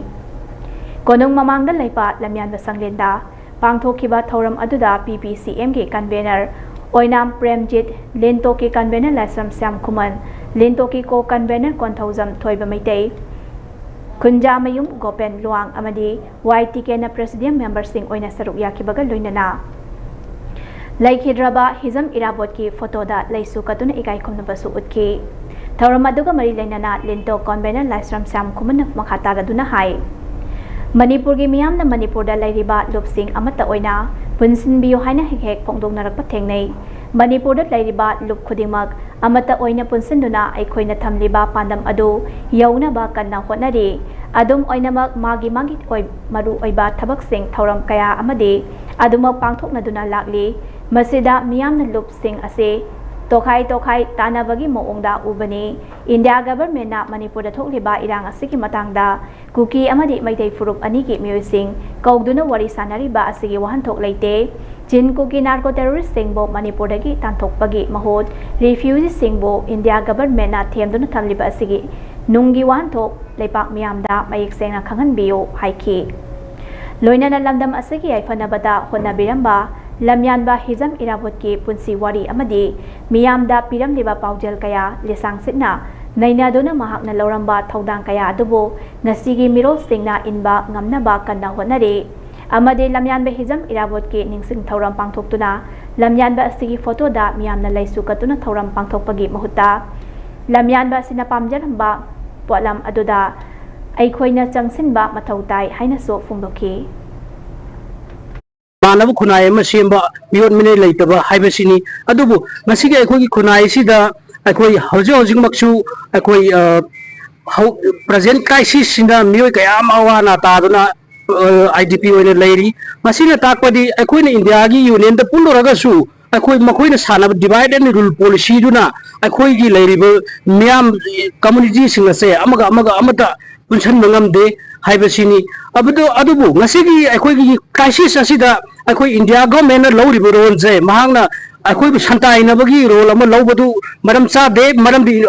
ꯀꯣꯅꯨꯡ ꯃꯃꯥꯡꯗ ꯂꯩꯕ ꯂꯝꯌꯥꯟꯕ ꯁꯪꯂꯦꯟꯗ ꯄꯥꯡꯊꯣꯛꯈꯤꯕ ꯊꯧꯔꯝ ꯑꯗꯨꯗ PPCMꯒꯤ convener ꯑꯣꯏꯅꯥꯝ ꯄ꯭ꯔꯦꯝꯖꯤꯠ, ꯂꯦꯟꯇꯣꯛꯀꯤ convener ꯂꯥꯏꯁ꯭ꯔꯝ ꯁ꯭ꯌꯥꯝ ꯈꯨꯃꯟ, ꯂꯦꯟꯇꯣꯛꯀꯤ co convener ꯀꯣꯟꯊꯧꯖꯝ ꯊꯣꯏꯕ ꯃꯩꯇꯩ, ꯈꯨꯟꯖꯥꯃꯌꯨꯝ ꯒꯣꯄꯦꯟ ꯂꯨꯋꯥꯡ ꯑꯃꯗꯤ YTKꯅ presidium memberꯁꯤꯡ ꯑꯣꯏꯅ ꯁꯔꯨꯛ ꯌꯥꯈꯤꯕꯒ ꯂꯣꯏꯅꯅ ꯂꯩꯈꯤꯗ꯭ꯔꯕ ꯍꯤꯖꯝ ꯏꯔꯥꯕꯣꯠꯀꯤ photoꯗ ꯂꯩꯁꯨ ꯀꯠꯇꯨꯅ ꯏꯀꯥꯏ ꯈꯨꯝꯅꯕꯁꯨ ꯎꯠꯈꯤ꯫ ꯊꯧꯔꯝ ꯑꯗꯨꯒ ꯃꯔꯤ ꯂꯩꯅꯅ ꯂꯦꯟꯇꯣꯛ convener ꯂꯥꯏꯁ꯭ꯔꯝ ꯁ꯭ꯌꯥꯝ ꯈꯨꯃꯟꯅ ꯃꯈꯥ ꯇꯥꯔꯗꯨꯅ ꯍꯥꯏ, ꯃꯅꯤꯄꯨꯔꯒꯤ ꯃꯤꯌꯥꯝꯅ ꯃꯅꯤꯄꯨꯔꯗ ꯂꯩꯔꯤꯕ ꯂꯨꯞꯁꯤꯡ ꯑꯃꯠꯇ ꯑꯣꯏꯅ ꯄꯨꯟꯁꯤꯟꯕꯤꯌꯨ ꯍꯥꯏꯅ ꯍꯦꯛ ꯍꯦꯛ ꯐꯣꯡꯗꯣꯛꯅꯔꯛꯄ ꯊꯦꯡꯅꯩ꯫ ꯃꯅꯤꯄꯨꯔꯗ ꯂꯩꯔꯤꯕ ꯂꯨꯞ ꯈꯨꯗꯤꯡꯃꯛ ꯑꯃꯠꯇ ꯑꯣꯏꯅ ꯄꯨꯟꯁꯤꯟꯗꯨꯅ ꯑꯩꯈꯣꯏꯅ ꯊꯝꯂꯤꯕ ꯄꯥꯟꯗꯝ ꯑꯗꯨ ꯌꯧꯅꯕ ꯀꯟꯅ ꯍꯣꯠꯅꯔꯤ꯫ ꯑꯗꯨꯝ ꯑꯣꯏꯅꯃꯛ, ꯃꯥꯒꯤ ꯃꯥꯒꯤ ꯑꯣꯏ-, ꯃꯔꯨꯑꯣꯏꯕ ꯊꯕꯛꯁꯤꯡ, ꯊꯧꯔꯝ ꯀꯌꯥ ꯑꯃꯗꯤ ꯑꯗꯨꯃꯛ ꯄꯥꯡꯊꯣꯛꯅꯗꯨꯅ ꯂꯥꯛꯂꯤ꯫ ꯃꯁꯤꯗ ꯃꯤꯌꯥꯝꯅ ꯂꯨꯞꯁꯤꯡ ꯑꯁꯤ ꯇꯣꯈꯥꯏ ꯇꯣꯈꯥꯏ ꯇꯥꯟꯅꯕꯒꯤ ꯃꯑꯣꯡꯗ ꯎꯕꯅꯤ꯫ ꯏꯟꯗꯤꯌꯥ ꯒꯚꯔꯟꯃꯦꯟꯠꯅ ꯃꯅꯤꯄꯨꯔꯗ ꯊꯣꯛꯂꯤꯕ ꯏꯔꯥꯡ ꯑꯁꯤꯒꯤ ꯃꯇꯥꯡꯗ ꯀꯨꯀꯤ ꯑꯃꯗꯤ ꯃꯩꯇꯩ ꯐꯨꯔꯨꯞ ꯑꯅꯤꯒꯤ ꯃꯤꯑꯣꯏꯁꯤꯡ ꯀꯧꯗꯨꯅ ꯋꯥꯔꯤ ꯁꯥꯅꯔꯤꯕ ꯑꯁꯤꯒꯤ ꯋꯥꯍꯟꯊꯣꯛ ꯂꯩꯇꯦ꯫ ꯆꯤꯟ ꯀꯨꯀꯤ ꯅꯥꯔꯀꯣ ꯇꯦꯔꯣꯔꯤꯁ꯭ꯠꯁꯤꯡꯕꯨ ꯃꯅꯤꯄꯨꯔꯗꯒꯤ ꯇꯥꯟꯊꯣꯛꯄꯒꯤ ꯃꯍꯨꯠ ꯔꯤꯐ꯭ꯌꯨꯖꯤꯁꯤꯡꯕꯨ ꯏꯟꯗꯤꯌꯥ ꯒꯚꯔꯟꯃꯦꯟꯠꯅ ꯊꯦꯝꯗꯨꯅ ꯊꯝꯂꯤꯕ ꯑꯁꯤꯒꯤ ꯅꯨꯡꯒꯤ ꯋꯥꯍꯟꯊꯣꯛ ꯂꯩꯄꯥꯛ ꯃꯤꯌꯥꯝꯗ ꯃꯌꯦꯛ ꯁꯦꯡꯅ ꯈꯪꯍꯟꯕꯤꯌꯨ ꯍꯥꯏꯈꯤ꯫ ꯂꯣꯏꯅꯅ ꯂꯝꯗꯝ ꯑꯁꯤꯒꯤ ꯌꯥꯏꯐꯅꯕꯗ ꯍꯣꯠꯅꯕꯤꯔꯝꯕ ꯂꯝꯌꯥꯟꯕ ꯍꯤꯖꯝ ꯏꯔꯥꯕꯣꯠꯀꯤ ꯄꯨꯟꯁꯤ ꯋꯥꯔꯤ ꯑꯃꯗꯤ ꯃꯤꯌꯥꯝꯗ ꯄꯤꯔꯝꯂꯤꯕ ꯄꯥꯎꯖꯦꯜ ꯀꯌꯥ ꯂꯤꯁꯥꯡ ꯁꯤꯠꯅ ꯅꯩꯅꯗꯨꯅ ꯃꯍꯥꯛꯅ ꯂꯧꯔꯝꯕ ꯊꯧꯗꯥꯡ ꯀꯌꯥ ꯑꯗꯨꯕꯨ ꯉꯁꯤꯒꯤ ꯃꯤꯔꯣꯜꯁꯤꯡꯅ ꯏꯟꯕ ꯉꯝꯅꯕ ꯀꯟꯅ ꯍꯣꯠꯅꯔꯤ꯫ ꯑꯃꯗꯤ ꯂꯝꯌꯥꯟꯕ ꯍꯤꯖꯝ ꯏꯔꯥꯕꯣꯠꯀꯤ ꯅꯤꯡꯁꯤꯡ ꯊꯧꯔꯝ ꯄꯥꯡꯊꯣꯛꯇꯨꯅ ꯂꯝꯌꯥꯟꯕ ꯑꯁꯤꯒꯤ ꯐꯣꯇꯣꯗ ꯃꯤꯌꯥꯝꯅ ꯂꯩꯁꯨ ꯀꯠꯇꯨꯅ ꯊꯧꯔꯝ ꯄꯥꯡꯊꯣꯛꯄꯒꯤ ꯃꯍꯨꯠꯇ ꯂꯝꯌꯥꯟꯕ ꯑꯁꯤꯅ ꯄꯥꯝꯖꯔꯝꯕ ꯄꯣꯠꯂꯝ ꯑꯗꯨꯗ ꯑꯩꯈꯣꯏꯅ ꯆꯪꯁꯤꯟꯕ ꯃꯊꯧ ꯇꯥꯏ ꯍꯥꯏꯅꯁꯨ ꯐꯣꯡꯗꯣꯛꯈꯤ꯫ ꯃꯥꯟꯅꯕ ꯈꯨꯟꯅꯥꯏ ꯑꯃ ꯁꯦꯝꯕ ꯃꯤꯑꯣꯠ ꯃꯤꯅꯩ ꯂꯩꯇꯕ ꯍꯥꯏꯕꯁꯤꯅꯤ꯫ ꯑꯗꯨꯕꯨ ꯉꯁꯤꯒꯤ ꯑꯩꯈꯣꯏꯒꯤ ꯈꯨꯟꯅꯥꯏꯁꯤꯗ ꯑꯩꯈꯣꯏ ꯍꯧꯖꯤꯛ ꯍꯧꯖꯤꯛꯃꯛꯁꯨ ꯑꯩꯈꯣꯏ ꯄ꯭ꯔꯖꯦꯟ ꯀ꯭ꯔꯥꯏꯁꯤꯁꯁꯤꯅ ꯃꯤꯑꯣꯏ ꯀꯌꯥ ꯑꯃ ꯑꯋꯥ ꯑꯅꯥ ꯇꯥꯗꯨꯅ ꯑꯥꯏ ꯗꯤ ꯄꯤ ꯑꯣꯏꯅ ꯂꯩꯔꯤ꯫ ꯃꯁꯤꯅ ꯇꯥꯛꯄꯗꯤ ꯑꯩꯈꯣꯏꯅ ꯏꯟꯗꯤꯌꯥꯒꯤ ꯌꯨꯅꯤꯌꯟꯗ ꯄꯨꯜꯂꯨꯔꯒꯁꯨ ꯑꯩꯈꯣꯏ ꯃꯈꯣꯏꯅ ꯁꯥꯟꯅꯕ divide and rule policyꯗꯨꯅ ꯑꯩꯈꯣꯏꯒꯤ ꯂꯩꯔꯤꯕ ꯃꯤꯌꯥꯝ communityꯁꯤꯡ ꯑꯁꯦ ꯑꯃꯒ ꯑꯃꯒ ꯑꯃꯠꯇ ꯄꯨꯟꯁꯤꯟꯕ ꯉꯝꯗꯦ ꯍꯥꯏꯕꯁꯤꯅꯤ꯫ ꯑꯗꯨꯕꯨ ꯉꯁꯤꯒꯤ ꯑꯩꯈꯣꯏꯒꯤ crisis ꯑꯁꯤꯗ ꯑꯩꯈꯣꯏ ꯏꯟꯗꯤꯌꯥ ꯒꯣꯔꯃꯦꯟꯅ ꯂꯧꯔꯤꯕ ꯔꯣꯜꯁꯦ ꯃꯍꯥꯛꯅ ꯑꯩꯈꯣꯏꯕꯨ ꯁꯟꯇꯥꯏꯅꯕꯒꯤ ꯔꯣꯜ ꯑꯃ ꯂꯧꯕꯗꯨ ꯃꯔꯝ ꯆꯥꯗꯦ꯫ ꯃꯔꯝꯗꯤ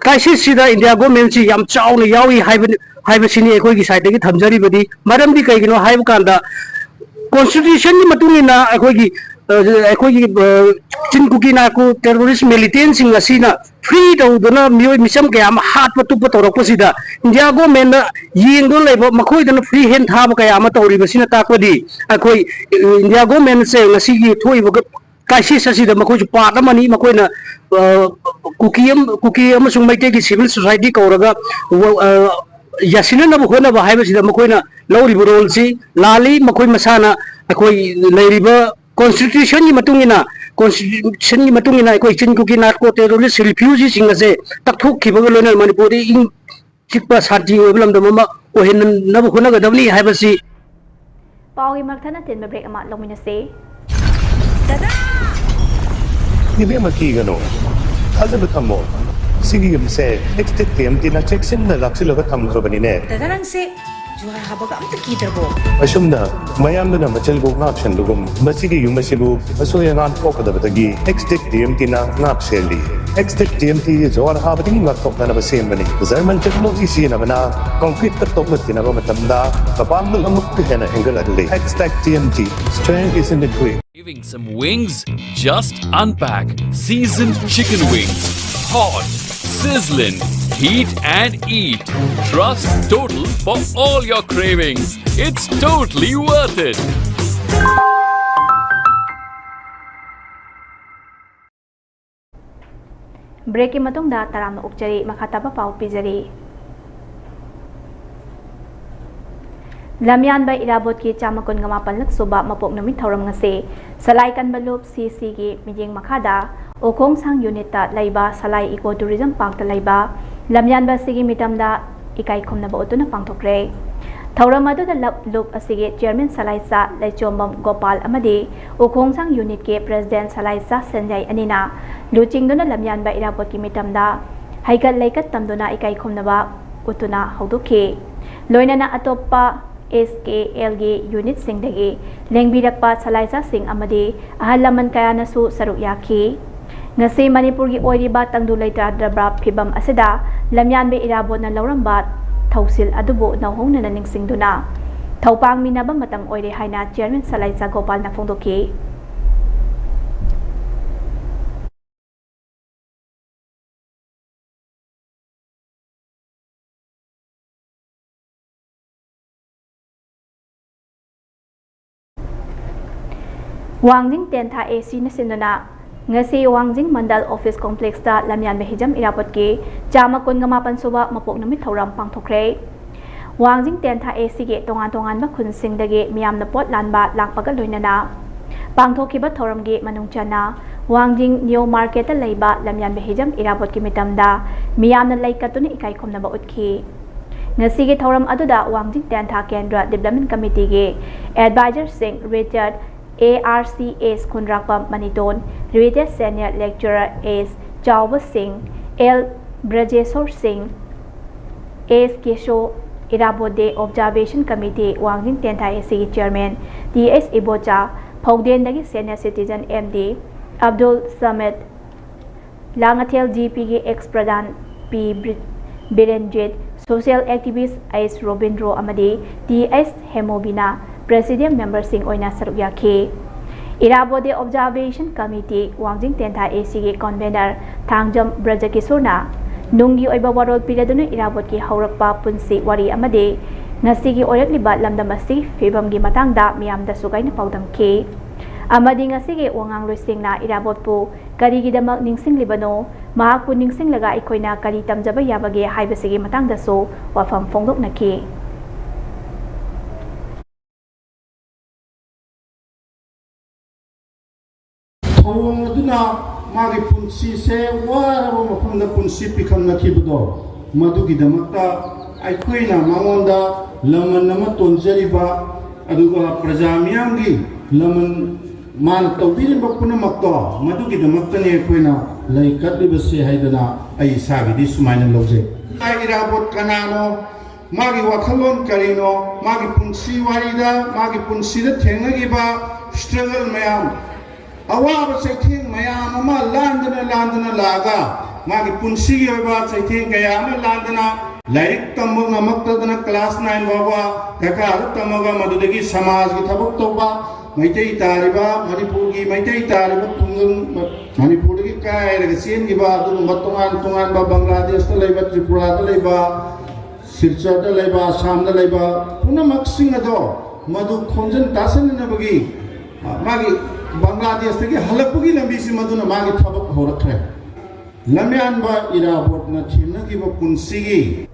crisis ꯁꯤꯗ ꯏꯟꯗꯤꯌꯥ ꯒꯣꯔꯃꯦꯟꯁꯤ ꯌꯥꯝ ꯆꯥꯎꯅ ꯌꯥꯎꯏ ꯍꯥꯏꯕꯅꯤ ꯍꯥꯏꯕꯁꯤꯅꯤ ꯑꯩꯈꯣꯏꯒꯤ ꯁꯥꯏꯠꯇꯒꯤ ꯊꯝꯖꯔꯤꯕꯗꯤ꯫ ꯃꯔꯝꯗꯤ ꯀꯩꯒꯤꯅꯣ ꯍꯥꯏꯕ ꯀꯥꯟꯗ constitutionꯒꯤ ꯃꯇꯨꯡ ꯏꯟꯅ ꯑꯩꯈꯣꯏꯒꯤ ꯑꯩꯈꯣꯏꯒꯤ ꯆꯤꯟ ꯀꯨꯀꯤ ꯅꯥꯔꯀꯣ terrorist militantꯁꯤꯡ ꯑꯁꯤꯅ free ꯇꯧꯗꯨꯅ ꯃꯤꯑꯣꯏ ꯃꯤꯆꯝ ꯀꯌꯥ ꯑꯃ ꯍꯥꯠꯄ ꯇꯨꯞꯄ ꯇꯧꯔꯛꯄꯁꯤꯗ ꯏꯟꯗꯤꯌꯥ ꯒꯣꯔꯃꯦꯟꯅ ꯌꯦꯡꯗꯨꯅ ꯂꯩꯕ ꯃꯈꯣꯏꯗꯅ free hand ꯊꯥꯕ ꯀꯌꯥ ꯑꯃ ꯇꯧꯔꯤꯕꯁꯤꯅ ꯇꯥꯛꯄꯗꯤ ꯑꯩꯈꯣꯏ ꯏꯟꯗꯤꯌꯥ ꯒꯣꯔꯃꯦꯟꯁꯦ ꯉꯁꯤꯒꯤ ꯊꯣꯛꯏꯕ crisis ꯑꯁꯤꯗ ꯃꯈꯣꯏꯁꯨ part ꯑꯃꯅꯤ꯫ ꯃꯈꯣꯏꯅ ꯀꯨꯀꯤ ꯀꯨꯀꯤ ꯑꯃꯁꯨꯡ ꯃꯩꯇꯩꯒꯤ civil society ꯀꯧꯔꯒ ꯌꯥꯁꯤꯟꯅꯅꯕ ꯍꯣꯠꯅꯕ ꯍꯥꯏꯕꯁꯤꯗ ꯃꯈꯣꯏꯅ ꯂꯧꯔꯤꯕ ꯔꯣꯜꯁꯤ ꯂꯥꯜꯂꯤ꯫ ꯃꯈꯣꯏ ꯃꯁꯥꯅ ꯑꯩꯈꯣꯏ ꯂꯩꯔꯤꯕ ꯀꯣꯟꯁꯇꯤꯇ꯭ꯌꯨꯁꯟꯒꯤ ꯃꯇꯨꯡ ꯏꯟꯅ, ꯀꯣꯟꯁꯇꯤꯇ꯭ꯌꯨꯁꯟꯒꯤ ꯃꯇꯨꯡ ꯏꯟꯅ ꯑꯩꯈꯣꯏ ꯆꯤꯟ ꯀꯨꯀꯤ ꯅꯥꯔꯀꯣ ꯇꯦꯔꯣꯔꯤꯁ ꯔꯤꯐ꯭ꯌꯨꯖꯤꯁꯤꯡ ꯑꯁꯦ ꯇꯛꯊꯣꯛꯈꯤꯕꯒ ꯂꯣꯏꯅꯅ ꯃꯅꯤꯄꯨꯔꯗ ꯏꯪ ꯆꯤꯛꯄ ꯁꯥꯟꯇꯤ ꯑꯣꯏꯕ ꯂꯝꯗꯝ ꯑꯃ ꯑꯣꯏꯍꯟꯅꯕ ꯍꯣꯠꯅꯒꯗꯕꯅꯤ ꯍꯥꯏꯕꯁꯤ꯫ ꯄꯥꯎꯒꯤ ꯃꯔꯛ ꯊꯠꯅ ꯇꯦꯟꯕ ꯕ꯭ꯔꯦꯛ ꯑꯃ ꯂꯧꯃꯤꯟꯅꯁꯤ꯫ ꯏꯕꯦꯝꯃ, ꯀꯤꯒꯅꯨ, ꯊꯥꯖꯕ ꯊꯝꯃꯣ꯫ ꯁꯤꯒꯤ ꯌꯨꯝꯁꯦ ꯑꯦꯛꯁ ꯇꯦꯛ ꯇꯤ ꯑꯦꯝ ꯇꯤꯅ ꯆꯦꯛꯁꯤꯟꯅ ꯂꯥꯛꯁꯤꯜꯂꯒ ꯊꯝꯈ꯭ꯔꯕꯅꯤꯅꯦ꯫ ꯗꯗꯥ, ꯅꯪꯁꯦ ꯖꯨꯍꯥꯔ ꯍꯥꯕꯒ ꯑꯝꯇ ꯀꯤꯗ꯭ꯔꯕꯣ? ꯑꯁꯨꯝꯅ ꯃꯌꯥꯝꯗꯨꯅ ꯃꯆꯤꯜꯕꯨ ꯉꯥꯛ ꯁꯦꯟꯕꯒꯨꯝ, ꯃꯁꯤꯒꯤ ꯌꯨꯝ ꯑꯁꯤꯕꯨ ꯑꯁꯣꯏ ꯑꯉꯥꯝ ꯊꯣꯛꯀꯗꯕꯗꯒꯤ ꯑꯦꯛꯁ ꯇꯦꯛ ꯇꯤ ꯑꯦꯝ ꯇꯤꯅ ꯉꯥꯛ ꯁꯦꯜꯂꯤ꯫ X tech T M T ꯖꯨꯍꯥꯔ ꯍꯥꯕꯗꯒꯤ ꯉꯥꯛꯊꯣꯛꯅꯅꯕ ꯁꯦꯝꯕꯅꯤ꯫ ꯖꯔꯃꯟ ꯇꯦꯛꯅꯣꯂꯣꯖꯤ ꯁꯤꯖꯤꯟꯅꯕꯅ ꯀꯪꯀ꯭ꯔꯤꯠꯇ ꯇꯣꯛꯅ ꯇꯤꯟꯅꯕ ꯃꯇꯝꯗ ꯃꯄꯥꯡꯒꯜ ꯑꯃꯨꯛꯀ ꯍꯦꯟꯅ ꯍꯦꯟꯒꯠꯍꯜꯂꯤ꯫ X tech T M T, strength is in the grit. Craving some wings? Just unpack seasoned chicken wings. Hot, sizzling, heat and eat. Trust Total for all your cravings. It's totally worth it. ꯕ꯭ꯔꯦꯛꯀꯤ ꯃꯇꯨꯡꯗ ꯇꯔꯥꯝꯅ ꯑꯣꯛꯆꯔꯤ꯫ ꯃꯈꯥ ꯇꯥꯕ ꯄꯥꯎ ꯄꯤꯖꯔꯤ꯫ ꯂꯝꯌꯥꯟꯕ ꯏꯔꯥꯕꯣꯠꯀꯤ ꯆꯥꯝꯃ ꯀꯨꯟꯒ ꯃꯥꯄꯜꯂꯛ ꯁꯨꯕ ꯃꯄꯣꯛ ꯅꯨꯃꯤꯠ ꯊꯧꯔꯝ ꯉꯁꯤ ꯁꯂꯥꯏ ꯀꯟꯕ ꯂꯨꯞ ꯁꯤ ꯁꯤꯒꯤ ꯃꯤꯠꯌꯦꯡ ꯃꯈꯥꯗ ꯎꯈꯣꯡꯁꯥꯡ ꯌꯨꯅꯤꯠꯇ ꯂꯩꯕ ꯁꯂꯥꯏ ꯏꯀꯣ ꯇꯨꯔꯤꯖꯝ ꯄꯥꯔꯛꯇ ꯂꯩꯕ ꯂꯝꯌꯥꯟꯕ ꯑꯁꯤꯒꯤ ꯃꯤꯇꯝꯗ ꯏꯀꯥꯏ ꯈꯨꯝꯅꯕ ꯎꯠꯇꯨꯅ ꯄꯥꯡꯊꯣꯛꯈ꯭ꯔꯦ꯫ ꯊꯧꯔꯝ ꯑꯗꯨꯗ ꯂꯞ-, ꯂꯨꯞ ꯑꯁꯤꯒꯤ ꯆꯤꯌꯔꯃꯦꯟ ꯁꯂꯥꯏꯆꯥ ꯂꯩꯆꯣꯝꯕꯝ ꯒꯣꯄꯥꯜ ꯑꯃꯗꯤ ꯎꯈꯣꯡꯁꯥꯡ ꯌꯨꯅꯤꯠꯀꯤ ꯄ꯭ꯔꯦꯁꯤꯗꯦꯟ ꯁꯂꯥꯏꯆꯥ ꯁꯟꯖꯥꯏ ꯑꯅꯤꯅ ꯂꯨꯆꯤꯡꯗꯨꯅ ꯂꯝꯌꯥꯟꯕ ꯏꯔꯥꯕꯣꯠꯀꯤ ꯃꯤꯇꯝꯗ ꯍꯩꯀꯠ ꯂꯩꯀꯠ ꯇꯝꯗꯨꯅ ꯏꯀꯥꯏ ꯈꯨꯝꯅꯕ ꯎꯠꯇꯨꯅ ꯍꯧꯗꯣꯛꯈꯤ꯫ ꯂꯣꯏꯅꯅ ꯑꯇꯣꯞꯄ ꯑꯦꯁ ꯀꯦ ꯑꯦꯜꯒꯤ ꯌꯨꯅꯤꯠꯁꯤꯡꯗꯒꯤ ꯂꯦꯡꯕꯤꯔꯛꯄ ꯁꯂꯥꯏꯆꯥꯁꯤꯡ ꯑꯃꯗꯤ ꯑꯍꯜ ꯂꯃꯟ ꯀꯌꯥꯅꯁꯨ ꯁꯔꯨꯛ ꯌꯥꯈꯤ꯫ ꯉꯁꯤ ꯃꯅꯤꯄꯨꯔꯒꯤ ꯑꯣꯏꯔꯤꯕ ꯇꯪꯗꯨ ꯂꯩꯇꯥꯗ꯭ꯔꯕ ꯐꯤꯕꯝ ꯑꯁꯤꯗ ꯂꯝꯌꯥꯟꯕ ꯏꯔꯥꯕꯣꯠꯅ ꯂꯧꯔꯝꯕ ꯊꯧꯁꯤꯜ ꯑꯗꯨꯕꯨ ꯅꯧꯍꯧꯅꯅ ꯅꯤꯡꯁꯤꯡꯗꯨꯅ ꯊꯧꯄꯥꯡꯃꯤꯟꯅꯕ ꯃꯇꯝ ꯑꯣꯏꯔꯦ ꯍꯥꯏꯅ ꯆꯤꯌꯔꯃꯦꯟ ꯁꯂꯥꯏꯆꯥ ꯒꯣꯄꯥꯜꯅ ꯐꯣꯡꯗꯣꯛꯈꯤ꯫ ꯋꯥꯡꯖꯤꯡ ꯇꯦꯟꯊꯥ ꯑꯦ ꯁꯤꯅ ꯁꯤꯟꯗꯨꯅ ꯉꯁꯤ ꯋꯥꯡꯖꯤꯡ ꯃꯟꯗꯜ ꯑꯣꯐꯤꯁ ꯀꯣꯝꯄ꯭ꯂꯦꯛꯁꯇ ꯂꯝꯌꯥꯟꯕ ꯍꯤꯖꯝ ꯏꯔꯥꯕꯣꯠꯀꯤ ꯆꯥꯝꯃ ꯀꯨꯟꯒ ꯃꯥꯄꯟ ꯁꯨꯕ ꯃꯄꯣꯛ ꯅꯨꯃꯤꯠ ꯊꯧꯔꯝ ꯄꯥꯡꯊꯣꯛꯈ꯭ꯔꯦ꯫ ꯋꯥꯡꯖꯤꯡ ꯇꯦꯟꯊꯥ ꯑꯦ ꯁꯤꯒꯤ ꯇꯣꯉꯥꯟ ꯇꯣꯉꯥꯟꯕ ꯈꯨꯟꯁꯤꯡꯗꯒꯤ ꯃꯤꯌꯥꯝꯅ ꯄꯣꯠ ꯂꯥꯟꯕ ꯂꯥꯛꯄꯒ ꯂꯣꯏꯅꯅ ꯄꯥꯡꯊꯣꯛꯈꯤꯕ ꯊꯧꯔꯝꯒꯤ ꯃꯅꯨꯡ ꯆꯟꯅ ꯋꯥꯡꯖꯤꯡ ꯅ꯭ꯌꯨ ꯃꯥꯔꯀꯦꯠꯇ ꯂꯩꯕ ꯂꯝꯌꯥꯟꯕ ꯍꯤꯖꯝ ꯏꯔꯥꯕꯣꯠꯀꯤ ꯃꯤꯇꯝꯗ ꯃꯤꯌꯥꯝꯅ ꯂꯩ ꯀꯠꯇꯨꯅ ꯏꯀꯥꯏ ꯈꯨꯝꯅꯕ ꯎꯠꯈꯤ꯫ ꯉꯁꯤꯒꯤ ꯊꯧꯔꯝ ꯑꯗꯨꯗ ꯋꯥꯡꯖꯤꯡ ꯇꯦꯟꯊꯥ ꯀꯦꯟꯗ꯭ꯔ development ꯀꯃꯤꯇꯤꯒꯤ ꯑꯦꯗꯚꯥꯏꯖꯔꯁꯤꯡ ꯔꯤꯆꯥꯔꯗ A R C S Khundrakpam Maniton, retire senior lecturer S Chaoba Singh, L ꯕ꯭ꯔꯖꯦꯁꯣꯔ ꯁꯤꯡ, ꯑꯦꯁ ꯀꯦꯁꯣ, ꯏꯔꯥꯕꯣꯠ ꯗꯦ ꯑꯣꯕꯖꯥꯔꯕꯦꯁꯟ ꯀꯃꯤꯇꯤ ꯋꯥꯡꯖꯤꯡ ꯇꯦꯟꯊꯥ ꯑꯦ ꯁꯤꯒꯤ ꯆꯤꯌꯔꯃꯦꯟ ꯇꯤ ꯑꯦꯁ ꯏꯕꯣꯆꯥ, ꯐꯧꯗꯦꯟꯗꯒꯤ senior citizen M D Abdul Samed, Langathel G ꯄꯤꯒꯤ ꯑꯦꯛꯁ ꯄ꯭ꯔꯙꯥꯟ ꯄꯤ ꯕ꯭ꯔꯤ-, Birenjit, social activist H Robindro ꯑꯃꯗꯤ ꯇꯤ ꯑꯩꯆ ꯍꯦꯃꯣꯕꯤꯅꯥ ꯄ꯭ꯔꯦꯁꯤꯗꯦꯟꯠ ꯃꯦꯝꯕꯔꯁꯤꯡ ꯑꯣꯏꯅ ꯁꯔꯨꯛ ꯌꯥꯈꯤ꯫ ꯏꯔꯥꯕꯣꯠ ꯗꯦ ꯑꯣꯕꯖꯥꯔꯕꯦꯁꯟ ꯀꯃꯤꯇꯤ ꯋꯥꯡꯖꯤꯡ ꯇꯦꯟꯊꯥ ꯑꯦ ꯁꯤꯒꯤ ꯀꯟꯚꯦꯅꯔ ꯊꯥꯡꯖꯝ ꯕ꯭ꯔꯖꯀꯤꯁꯣꯔꯅ ꯅꯨꯡꯒꯤ ꯑꯣꯏꯕ ꯋꯥꯔꯣꯜ ꯄꯤꯔꯗꯨꯅ ꯏꯔꯥꯕꯣꯠꯀꯤ ꯍꯧꯔꯛꯄ, ꯄꯨꯟꯁꯤ ꯋꯥꯔꯤ ꯑꯃꯗꯤ ꯉꯁꯤꯒꯤ ꯑꯣꯏꯔꯛꯂꯤꯕ ꯂꯝꯗꯝ ꯑꯁꯤꯒꯤ ꯐꯤꯕꯝꯒꯤ ꯃꯇꯥꯡꯗ ꯃꯤꯌꯥꯝꯗ ꯁꯨꯒꯥꯏꯅ ꯄꯥꯎꯗꯝꯈꯤ꯫ ꯑꯃꯗꯤ ꯉꯁꯤꯒꯤ ꯋꯥꯉꯥꯡꯂꯣꯏꯁꯤꯡꯅ ꯏꯔꯥꯕꯣꯠꯄꯨ ꯀꯔꯤꯒꯤꯗꯃꯛ ꯅꯤꯡꯁꯤꯡꯂꯤꯕꯅꯣ? ꯃꯍꯥꯛꯄꯨ ꯅꯤꯡꯁꯤꯡꯂꯒ ꯑꯩꯈꯣꯏꯅ ꯀꯔꯤ ꯇꯝꯖꯕ ꯌꯥꯕꯒꯦ ꯍꯥꯏꯕꯁꯤꯒꯤ ꯃꯇꯥꯡꯗꯁꯨ ꯋꯥꯐꯝ ꯐꯣꯡꯗꯣꯛꯅꯈꯤ꯫ ꯊꯧꯑꯣꯡ ꯑꯗꯨꯅ ꯃꯥꯒꯤ ꯄꯨꯟꯁꯤꯁꯦ ꯋꯥꯔꯕ ꯃꯐꯝꯗ ꯄꯨꯟꯁꯤ ꯄꯤꯈꯝꯅꯈꯤꯕꯗꯣ, ꯃꯗꯨꯒꯤꯗꯃꯛꯇ ꯑꯩꯈꯣꯏꯅ ꯃꯉꯣꯟꯗ ꯂꯃꯟ ꯑꯃ ꯇꯣꯟꯖꯔꯤꯕ, ꯑꯗꯨꯒ ꯄ꯭ꯔꯖꯥ ꯃꯤꯌꯥꯝꯒꯤ ꯂꯃꯟ ꯃꯥꯅ ꯇꯧꯕꯤꯔꯤꯕ ꯄꯨꯝꯅꯃꯛꯇꯣ, ꯃꯗꯨꯒꯤꯗꯃꯛꯇꯅꯤ ꯑꯩꯈꯣꯏꯅ ꯂꯩ ꯀꯠꯂꯤꯕꯁꯦ ꯍꯥꯏꯗꯅ ꯑꯩ ꯏꯁꯥꯒꯤꯗꯤ ꯁꯨꯃꯥꯏꯅ ꯂꯧꯖꯩ꯫ ꯂꯥꯏ ꯏꯔꯥꯕꯣꯠ ꯀꯅꯥꯅꯣ? ꯃꯥꯒꯤ ꯋꯥꯈꯜꯂꯣꯟ ꯀꯔꯤꯅꯣ? ꯃꯥꯒꯤ ꯄꯨꯟꯁꯤ ꯋꯥꯔꯤꯗ, ꯃꯥꯒꯤ ꯄꯨꯟꯁꯤꯗ ꯊꯦꯡꯅꯈꯤꯕ ꯏꯁꯇ꯭ꯔꯒꯜ ꯃꯌꯥꯝ, ꯑꯋꯥꯕ ꯆꯩꯊꯦꯡ ꯃꯌꯥꯝ ꯑꯃ ꯂꯥꯟꯗꯅ ꯂꯥꯟꯗꯅ ꯂꯥꯛꯑꯒ, ꯃꯥꯒꯤ ꯄꯨꯟꯁꯤꯒꯤ ꯑꯣꯏꯕ ꯆꯩꯊꯦꯡ ꯀꯌꯥ ꯑꯃ ꯂꯥꯟꯗꯅ, ꯂꯥꯏꯔꯤꯛ ꯇꯝꯕ ꯉꯝꯃꯛꯇꯗꯅ ꯀ꯭ꯂꯥꯁ ꯅꯥꯏꯟ ꯐꯥꯎꯕ ꯀꯀꯥꯗ ꯇꯝꯃꯒ, ꯃꯗꯨꯗꯒꯤ ꯁꯃꯥꯖꯒꯤ ꯊꯕꯛ ꯇꯧꯕ, ꯃꯩꯇꯩ ꯇꯥꯔꯤꯕ, ꯃꯅꯤꯄꯨꯔꯒꯤ ꯃꯩꯇꯩ ꯇꯥꯔꯤꯕ ꯈꯨꯡꯒꯪ, ꯃꯅꯤꯄꯨꯔꯗꯒꯤ ꯀꯥꯏꯔꯒ ꯆꯦꯟꯈꯤꯕ ꯑꯗꯨꯒꯨꯝꯕ ꯇꯣꯉꯥꯟ ꯇꯣꯉꯥꯟꯕ, ꯕꯪꯒ꯭ꯂꯥꯗꯦꯁꯇ ꯂꯩꯕ, ꯇ꯭ꯔꯤꯄꯨꯔꯥꯗ ꯂꯩꯕ, ꯁꯤꯜꯆꯔꯗ ꯂꯩꯕ, ꯑꯁꯥꯝꯗ ꯂꯩꯕ ꯄꯨꯝꯅꯃꯛꯁꯤꯡ ꯑꯗꯣ ꯃꯗꯨ ꯈꯣꯝꯖꯤꯟ ꯇꯥꯁꯤꯟꯅꯅꯕꯒꯤ, ꯑ, ꯃꯥꯒꯤ ꯕꯪꯒ꯭ꯂꯥꯗꯦꯁꯇꯒꯤ ꯍꯜꯂꯛꯄꯒꯤ ꯂꯝꯕꯤꯁꯤ ꯃꯗꯨꯅ ꯃꯥꯒꯤ ꯊꯕꯛ ꯍꯧꯔꯛꯈ꯭ꯔꯦ꯫ ꯂꯝꯌꯥꯟꯕ ꯏꯔꯥꯕꯣꯠꯅ ꯊꯦꯡꯅꯈꯤꯕ ꯄꯨꯟꯁꯤꯒꯤ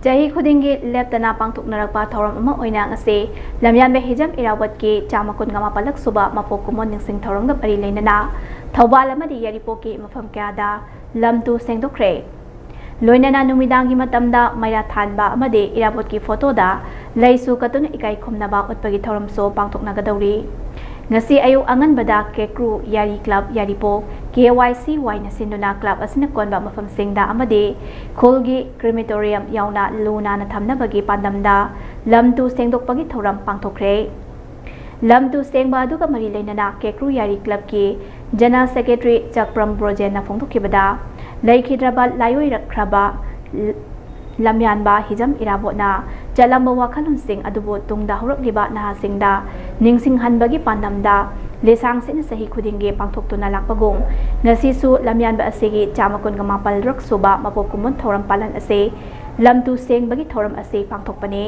ꯆꯍꯤ ꯈꯨꯗꯤꯡꯒꯤ ꯂꯦꯞꯇꯅ ꯄꯥꯡꯊꯣꯛꯅꯔꯛꯄ ꯊꯧꯔꯝ ꯑꯃ ꯑꯣꯏꯅ ꯉꯁꯤ ꯂꯝꯌꯥꯟꯕ ꯍꯤꯖꯝ ꯏꯔꯥꯕꯣꯠꯀꯤ ꯆꯥꯝꯃ ꯀꯨꯟꯒ ꯃꯥꯄꯜꯂꯛ ꯁꯨꯕ ꯃꯄꯣꯛ ꯀꯨꯝꯑꯣꯟ ꯅꯤꯡꯁꯤꯡ ꯊꯧꯔꯝꯒ ꯃꯔꯤ ꯂꯩꯅꯅ ꯊꯧꯕꯥꯜ ꯑꯃꯗꯤ ꯌꯥꯏꯔꯤꯄꯣꯛꯀꯤ ꯃꯐꯝ ꯀꯌꯥꯗ ꯂꯝ ꯇꯨ ꯁꯦꯡꯗꯣꯛꯈ꯭ꯔꯦ꯫ ꯂꯣꯏꯅꯅ ꯅꯨꯃꯤꯗꯥꯡꯒꯤ ꯃꯇꯝꯗ ꯃꯩꯔꯥ ꯊꯥꯟꯕ ꯑꯃꯗꯤ ꯏꯔꯥꯕꯣꯠꯀꯤ ꯐꯣꯇꯣꯗ ꯂꯩꯁꯨ ꯀꯠꯇꯨꯅ ꯏꯀꯥꯏ ꯈꯨꯝꯅꯕ ꯎꯠꯄꯒꯤ ꯊꯧꯔꯝꯁꯨ ꯄꯥꯡꯊꯣꯛꯅꯒꯗꯧꯔꯤ꯫ ꯉꯁꯤ ꯑꯌꯨꯛ ꯑꯉꯟꯕꯗ ꯀꯦꯀ꯭ꯔꯨ ꯌꯥꯔꯤ ꯀ꯭ꯂꯕ ꯌꯥꯔꯤꯄꯣꯛ, ꯀꯦ ꯋꯥꯏ ꯁꯤ ꯋꯥꯏꯅ ꯁꯤꯟꯗꯨꯅ ꯀ꯭ꯂꯕ ꯑꯁꯤꯅ ꯀꯣꯟꯕ ꯃꯐꯝꯁꯤꯡꯗ ꯑꯃꯗꯤ ꯈꯨꯜꯒꯤ ꯀ꯭ꯔꯤꯃꯦꯇꯣꯔꯤꯌꯝ ꯌꯥꯎꯅ ꯂꯨ ꯅꯥꯟꯅ ꯊꯝꯅꯕꯒꯤ ꯄꯥꯟꯗꯝꯗ ꯂꯝ ꯇꯨ ꯁꯦꯡꯗꯣꯛꯄꯒꯤ ꯊꯧꯔꯝ ꯄꯥꯡꯊꯣꯛꯈ꯭ꯔꯦ꯫ ꯂꯝ ꯇꯨ ꯁꯦꯡꯕ ꯑꯗꯨꯒ ꯃꯔꯤ ꯂꯩꯅꯅ ꯀꯦꯀ꯭ꯔꯨ ꯌꯥꯔꯤ ꯀ꯭ꯂꯕꯀꯤ ꯖꯦꯅꯔꯦꯜ ꯁꯦꯀ꯭ꯔꯦꯇꯔꯤ ꯆꯛꯄ꯭ꯔꯝ ꯕ꯭ꯔꯣꯖꯦꯟꯅ ꯐꯣꯡꯗꯣꯛꯈꯤꯕꯗ, ꯂꯩꯈꯤꯗ꯭ꯔꯕ ꯂꯥꯏꯑꯣꯏꯔꯛꯈ꯭ꯔꯕ ꯂꯝꯌꯥꯟꯕ ꯍꯤꯖꯝ ꯏꯔꯥꯕꯣꯠꯅ ꯆꯠꯂꯝꯕ ꯋꯥꯈꯜꯂꯣꯟꯁꯤꯡ ꯑꯗꯨꯕꯨ ꯇꯨꯡꯗ ꯍꯧꯔꯛꯂꯤꯕ ꯅꯍꯥꯁꯤꯡꯗ ꯅꯤꯡꯁꯤꯡꯍꯟꯕꯒꯤ ꯄꯥꯟꯗꯝꯗ ꯂꯤꯁꯥꯡꯁꯤꯠꯅ ꯆꯍꯤ ꯈꯨꯗꯤꯡꯒꯤ ꯄꯥꯡꯊꯣꯛꯇꯨꯅ ꯂꯥꯛꯄꯒꯨꯝ, ꯉꯁꯤꯁꯨ ꯂꯝꯌꯥꯟꯕ ꯑꯁꯤꯒꯤ ꯆꯥꯝꯃ ꯀꯨꯟꯒ ꯃꯥꯄꯜꯔꯛ ꯁꯨꯕ ꯃꯄꯣꯛ ꯀꯨꯝꯑꯣꯟ ꯊꯧꯔꯝ ꯄꯥꯂꯟ ꯑꯁꯤ ꯂꯝ ꯇꯨ ꯁꯦꯡꯕꯒꯤ ꯊꯧꯔꯝ ꯑꯁꯤ ꯄꯥꯡꯊꯣꯛꯄꯅꯤ꯫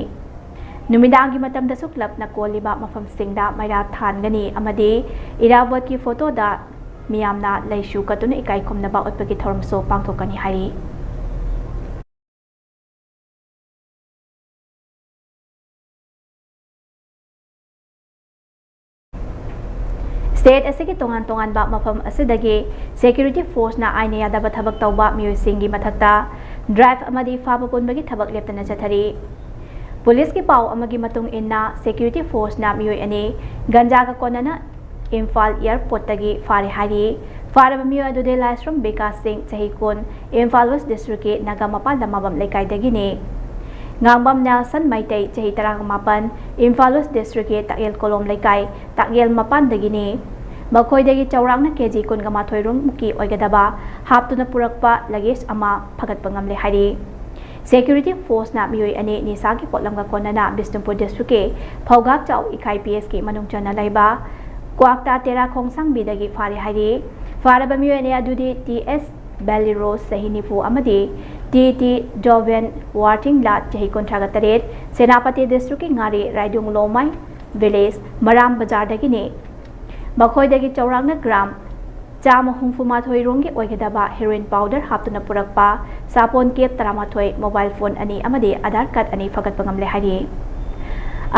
ꯅꯨꯃꯤꯗꯥꯡꯒꯤ ꯃꯇꯝꯗꯁꯨ ꯀ꯭ꯂꯕꯅ ꯀꯣꯜꯂꯤꯕ ꯃꯐꯝꯁꯤꯡꯗ ꯃꯩꯔꯥ ꯊꯥꯟꯒꯅꯤ ꯑꯃꯗꯤ ꯏꯔꯥꯕꯣꯠꯀꯤ ꯐꯣꯇꯣꯗ ꯃꯤꯌꯥꯝꯅ ꯂꯩꯁꯨ ꯀꯠꯇꯨꯅ ꯏꯀꯥꯏ ꯈꯨꯝꯅꯕ ꯎꯠꯄꯒꯤ ꯊꯧꯔꯝꯁꯨ ꯄꯥꯡꯊꯣꯛꯀꯅꯤ ꯍꯥꯏꯔꯤ꯫ ꯁ꯭ꯇꯦꯠ ꯑꯁꯤꯒꯤ ꯇꯣꯉꯥꯟ ꯇꯣꯉꯥꯟꯕ ꯃꯐꯝ ꯑꯁꯤꯗꯒꯤ ꯁꯦꯀ꯭ꯌꯨꯔꯤꯇꯤ ꯐꯣꯔꯁꯅ ꯑꯥꯏꯟꯅ ꯌꯥꯗꯕ ꯊꯕꯛ ꯇꯧꯕ ꯃꯤꯑꯣꯏꯁꯤꯡꯒꯤ ꯃꯊꯛꯇ ꯗ꯭ꯔꯥꯏꯚ ꯑꯃꯗꯤ ꯐꯥꯕ ꯄꯨꯟꯕꯒꯤ ꯊꯕꯛ ꯂꯦꯞꯇꯅ ꯆꯠꯊꯔꯤ꯫ ꯄꯨꯂꯤꯁꯀꯤ ꯄꯥꯎ ꯑꯃꯒꯤ ꯃꯇꯨꯡ ꯏꯟꯅ, ꯁꯦꯀ꯭ꯌꯨꯔꯤꯇꯤ ꯐꯣꯔꯁꯅ ꯃꯤꯑꯣꯏ ꯑꯅꯤ ꯒꯟꯖꯥꯒ ꯀꯣꯟꯅꯅ ꯏꯝꯐꯥꯜ ꯑꯦꯌꯔꯄꯣꯔꯠꯇꯒꯤ ꯐꯥꯔꯦ ꯍꯥꯏꯔꯤ꯫ ꯐꯥꯔꯕ ꯃꯤꯑꯣꯏ ꯑꯗꯨꯗꯤ ꯂꯥꯏꯁ꯭ꯔꯝ ꯕꯤꯀꯥꯁ ꯁꯤꯡ, ꯆꯍꯤ ꯀꯨꯟ, ꯏꯝꯐꯥꯜ ꯋꯦꯁ ꯗꯤꯁꯇ꯭ꯔꯤꯛꯀꯤ ꯅꯥꯒꯥꯃꯄꯥꯜ ꯂꯃꯥꯕꯝ ꯂꯩꯀꯥꯏꯗꯒꯤꯅꯤ꯫ ꯉꯥꯡꯕꯝ ꯅꯦꯜꯁꯟ ꯃꯩꯇꯩ, ꯆꯍꯤ ꯇꯔꯥꯃꯥꯄꯜ, ꯏꯝꯐꯥꯜ ꯋꯦꯁ ꯗꯤꯁꯇ꯭ꯔꯤꯛꯀꯤ ꯇꯥꯛꯌꯦꯜ ꯀꯣꯂꯣꯝ ꯂꯩꯀꯥꯏ, ꯇꯥꯛꯌꯦꯜ ꯃꯄꯥꯟꯗꯒꯤꯅꯤ꯫ ꯃꯈꯣꯏꯗꯒꯤ ꯆꯥꯎꯔꯥꯛꯅ ꯀꯦꯖꯤ ꯀꯨꯟꯒ ꯃꯥꯊꯣꯏ ꯔꯣꯝꯃꯨꯛꯀꯤ ꯑꯣꯏꯒꯗꯕ ꯍꯥꯞꯇꯨꯅ ꯄꯨꯔꯛꯄ ꯂꯒꯦꯖ ꯑꯃ ꯐꯒꯠꯄ ꯉꯝꯂꯦ ꯍꯥꯏꯔꯤ꯫ ꯁꯦꯀ꯭ꯌꯨꯔꯤꯇꯤ ꯐꯣꯔꯁꯅ ꯃꯤꯑꯣꯏ ꯑꯅꯤ ꯅꯤꯁꯥꯒꯤ ꯄꯣꯠꯂꯝꯒ ꯀꯣꯟꯅꯅ ꯕꯤꯁꯅꯨꯄꯨꯔ ꯗꯤꯁꯇ꯭ꯔꯤꯛꯀꯤ ꯐꯧꯒꯥꯛ ꯆꯥꯎ ꯏꯀꯥꯏ ꯄꯤ ꯑꯦꯁꯀꯤ ꯃꯅꯨꯡ ꯆꯟꯅ ꯂꯩꯕ ꯀ꯭ꯋꯥꯛꯇꯥ ꯇꯦꯔꯥ ꯈꯣꯡꯁꯥꯡꯕꯤꯗꯒꯤ ꯐꯥꯔꯦ ꯍꯥꯏꯔꯤ꯫ ꯐꯥꯔꯕ ꯃꯤꯑꯣꯏ ꯑꯅꯤ ꯑꯗꯨꯗꯤ ꯇꯤ ꯑꯦꯁ ꯕꯦꯂꯤꯔꯣꯁ, ꯆꯍꯤ ꯅꯤꯐꯨ, ꯑꯃꯗꯤ ꯇꯤ ꯇꯤ ꯖꯣꯚꯦꯟ ꯋꯥꯔꯊꯤꯡꯂꯥꯠ, ꯆꯍꯤ ꯀꯨꯟꯊ꯭ꯔꯥꯒ ꯇꯔꯦꯠ, ꯁꯦꯅꯥꯄꯇꯤ ꯗꯤꯁꯇ꯭ꯔꯤꯛꯀꯤ ꯉꯥꯔꯤ ꯔꯥꯏꯗꯨꯡ ꯂꯣꯃꯥꯏ ꯚꯤꯂꯦꯖ, ꯃꯔꯥꯝ ꯕꯖꯥꯔꯗꯒꯤꯅꯤ꯫ ꯃꯈꯣꯏꯗꯒꯤ ꯆꯥꯎꯔꯥꯛꯅ ꯒ꯭ꯔꯥꯝ ꯆꯥꯝꯃ ꯍꯨꯝꯐꯨ ꯃꯥꯊꯣꯏ ꯔꯣꯝꯒꯤ ꯑꯣꯏꯒꯗꯕ heroin powder ꯍꯥꯞꯇꯨꯅ ꯄꯨꯔꯛꯄ ꯁꯥꯄꯣꯟ case ꯇꯔꯥꯃꯥꯊꯣꯏ, mobile phone ꯑꯅꯤ ꯑꯃꯗꯤ Aadhaar card ꯑꯅꯤ ꯐꯒꯠꯄ ꯉꯝꯂꯦ ꯍꯥꯏꯔꯤ꯫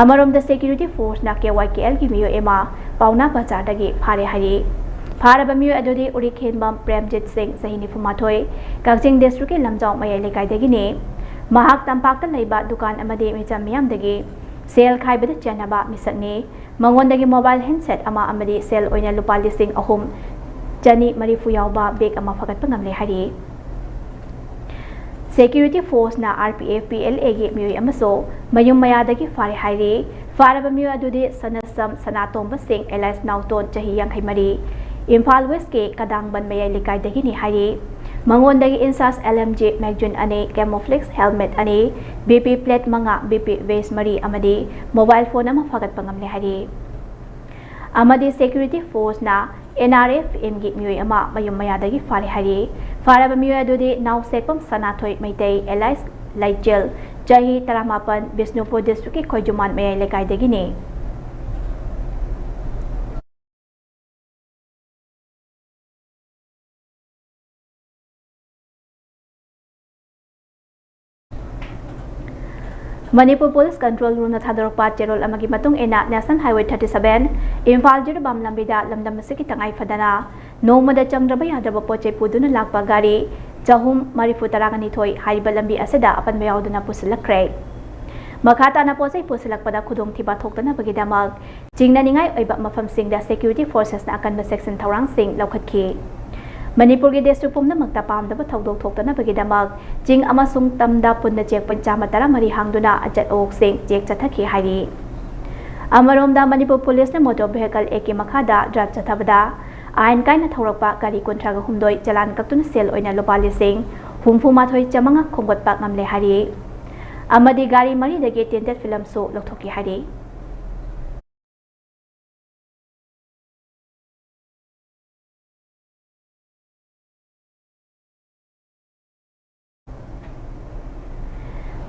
ꯑꯃꯔꯣꯝꯗ security force ꯅ KYKL ꯒꯤ ꯃꯤꯑꯣꯏ ꯑꯃ ꯄꯥꯎꯅꯥ ꯕꯖꯥꯔꯗꯒꯤ ꯐꯥꯔꯦ ꯍꯥꯏꯔꯤ꯫ ꯐꯥꯔꯕ ꯃꯤꯑꯣꯏ ꯑꯗꯨꯗꯤ ꯎꯔꯤꯈꯦꯟꯕꯝ ꯄ꯭ꯔꯦꯝꯖꯤꯠ ꯁꯤꯡ, ꯆꯍꯤ ꯅꯤꯐꯨ ꯃꯥꯊꯣꯏ, ꯀꯛꯆꯤꯡ district ꯀꯤ ꯂꯝꯖꯥꯎ ꯃꯌꯥꯏ ꯂꯩꯀꯥꯏꯗꯒꯤꯅꯤ꯫ ꯃꯍꯥꯛ ꯇꯝꯄꯥꯛꯇ ꯂꯩꯕ ꯗꯨꯀꯥꯟ ꯑꯃꯗꯤ ꯃꯤꯆꯝ ꯃꯤꯌꯥꯝꯗꯒꯤ ꯁꯦꯜ ꯈꯥꯏꯕꯗ ꯆꯦꯟꯅꯕ ꯃꯤꯁꯛꯅꯤ꯫ ꯃꯉꯣꯟꯗꯒꯤ mobile handset ꯑꯃ ꯑꯃꯗꯤ ꯁꯦꯜ ꯑꯣꯏꯅ ꯂꯨꯄꯥ ꯂꯤꯁꯤꯡ ꯑꯍꯨꯝ ꯆꯅꯤ ꯃꯔꯤꯐꯨ ꯌꯥꯎꯕ bag ꯑꯃ ꯐꯒꯠꯄ ꯉꯝꯂꯦ ꯍꯥꯏꯔꯤ꯫ Security force ꯅ RPF PLA ꯒꯤ ꯃꯤꯑꯣꯏ ꯑꯃꯁꯨ ꯃꯌꯨꯝ ꯃꯌꯥꯗꯒꯤ ꯐꯥꯔꯦ ꯍꯥꯏꯔꯤ꯫ ꯐꯥꯔꯕ ꯃꯤꯑꯣꯏ ꯑꯗꯨꯗꯤ ꯁꯅꯁꯝ ꯁꯅꯥꯇꯣꯝꯕ ꯁꯤꯡ alias ꯅꯥꯎꯇꯣꯟ, ꯆꯍꯤ ꯌꯥꯡꯈꯩ ꯃꯔꯤ, ꯏꯝꯐꯥꯜ West ꯀꯤ ꯀꯗꯥꯡꯕꯟ ꯃꯌꯥꯏ ꯂꯩꯀꯥꯏꯗꯒꯤꯅꯤ ꯍꯥꯏꯔꯤ꯫ ꯃꯉꯣꯟꯗꯒꯤ INSAS LMG magazine ꯑꯅꯤ, camouflage helmet ꯑꯅꯤ, BP plate ꯃꯉꯥ, BP vest ꯃꯔꯤ ꯑꯃꯗꯤ mobile phone ꯑꯃ ꯐꯒꯠꯄ ꯉꯝꯂꯦ ꯍꯥꯏꯔꯤ꯫ ꯑꯃꯗꯤ security force ꯅ NRFM ꯒꯤ ꯃꯤꯑꯣꯏ ꯑꯃ ꯃꯌꯨꯝ ꯃꯌꯥꯗꯒꯤ ꯐꯥꯔꯦ ꯍꯥꯏꯔꯤ꯫ ꯐꯥꯔꯕ ꯃꯤꯑꯣꯏ ꯑꯗꯨꯗꯤ ꯅꯥꯎꯁꯦꯛꯄꯝ ꯁꯅꯥꯊꯣꯏ ꯃꯩꯇꯩ alias ꯂꯩꯆꯦꯜ, ꯆꯍꯤ ꯇꯔꯥꯃꯥꯄꯟ, ꯕꯤꯁꯅꯨꯄꯨꯔ district ꯀꯤ ꯈꯣꯏꯖꯨꯃꯥꯟ ꯃꯌꯥꯏ ꯂꯩꯀꯥꯏꯗꯒꯤꯅꯤ꯫ ꯃꯅꯤꯄꯨꯔ Police Control Room ꯅ ꯊꯥꯗꯣꯔꯛꯄ ꯆꯦꯔꯣꯜ ꯑꯃꯒꯤ ꯃꯇꯨꯡ ꯏꯟꯅ, National Highway thirty seven, Imphal Jiribam ꯂꯝꯕꯤꯗ ꯂꯝꯗꯝ ꯑꯁꯤꯒꯤ ꯇꯉꯥꯏ ꯐꯗꯅ ꯅꯣꯡꯃꯗ ꯆꯪꯗ꯭ꯔꯕ ꯌꯥꯗ꯭ꯔꯕ ꯄꯣꯠ ꯆꯩ ꯄꯨꯗꯨꯅ ꯂꯥꯛꯄ ꯒꯥꯔꯤ ꯆꯍꯨꯝ ꯃꯔꯤꯐꯨ ꯇꯔꯥꯒ ꯅꯤꯊꯣꯏ ꯍꯥꯏꯔꯤꯕ ꯂꯝꯕꯤ ꯑꯁꯤꯗ ꯑꯄꯟꯕ ꯌꯥꯎꯗꯅ ꯄꯨꯁꯤꯜꯂꯛꯈ꯭ꯔꯦ꯫ ꯃꯈꯥ ꯇꯥꯅ ꯄꯣꯠ ꯆꯩ ꯄꯨꯁꯤꯜꯂꯛꯄꯗ ꯈꯨꯗꯣꯡꯊꯤꯕ ꯊꯣꯛꯇꯅꯕꯒꯤꯗꯃꯛ ꯆꯤꯡꯅꯅꯤꯡꯉꯥꯏ ꯑꯣꯏꯕ ꯃꯐꯝꯁꯤꯡꯗ security forces ꯅ ꯑꯀꯟꯕ ꯆꯦꯛꯁꯤꯟ ꯊꯧꯔꯥꯡꯁꯤꯡ ꯂꯧꯈꯠꯈꯤ꯫ ꯃꯅꯤꯄꯨꯔꯒꯤ district ꯄꯨꯝꯅꯃꯛꯇ ꯄꯥꯝꯗꯕ ꯊꯧꯗꯣꯛ ꯊꯣꯛꯇꯅꯕꯒꯤꯗꯃꯛ ꯆꯤꯡ ꯑꯃꯁꯨꯡ ꯇꯝꯗ ꯄꯨꯟꯅ check point ꯆꯥꯝꯃ ꯇꯔꯥꯃꯔꯤ ꯍꯥꯡꯗꯨꯅ ꯑꯆꯠ ꯑꯋꯣꯛꯁꯤꯡ check ꯆꯠꯊꯈꯤ ꯍꯥꯏꯔꯤ꯫ ꯑꯃꯔꯣꯝꯗ, ꯃꯅꯤꯄꯨꯔ Police ꯅ Motor Vehicle Act ꯀꯤ ꯃꯈꯥꯗ drive ꯆꯠꯊꯕꯗ ꯑꯥꯏꯟ ꯀꯥꯏꯅ ꯊꯧꯔꯛꯄ ꯒꯥꯔꯤ ꯀꯨꯟꯊ꯭ꯔꯥꯒ ꯍꯨꯝꯗꯣꯏ ꯆꯂꯥꯟ ꯀꯛꯇꯨꯅ ꯁꯦꯜ ꯑꯣꯏꯅ ꯂꯨꯄꯥ ꯂꯤꯁꯤꯡ ꯍꯨꯝꯐꯨ ꯃꯥꯊꯣꯏ ꯆꯥꯃꯉꯥ ꯈꯣꯝꯒꯠꯄ ꯉꯝꯂꯦ ꯍꯥꯏꯔꯤ꯫ ꯑꯃꯗꯤ ꯒꯥꯔꯤ ꯃꯔꯤꯗꯒꯤ tinted film ꯁꯨ ꯂꯧꯊꯣꯛꯈꯤ ꯍꯥꯏꯔꯤ꯫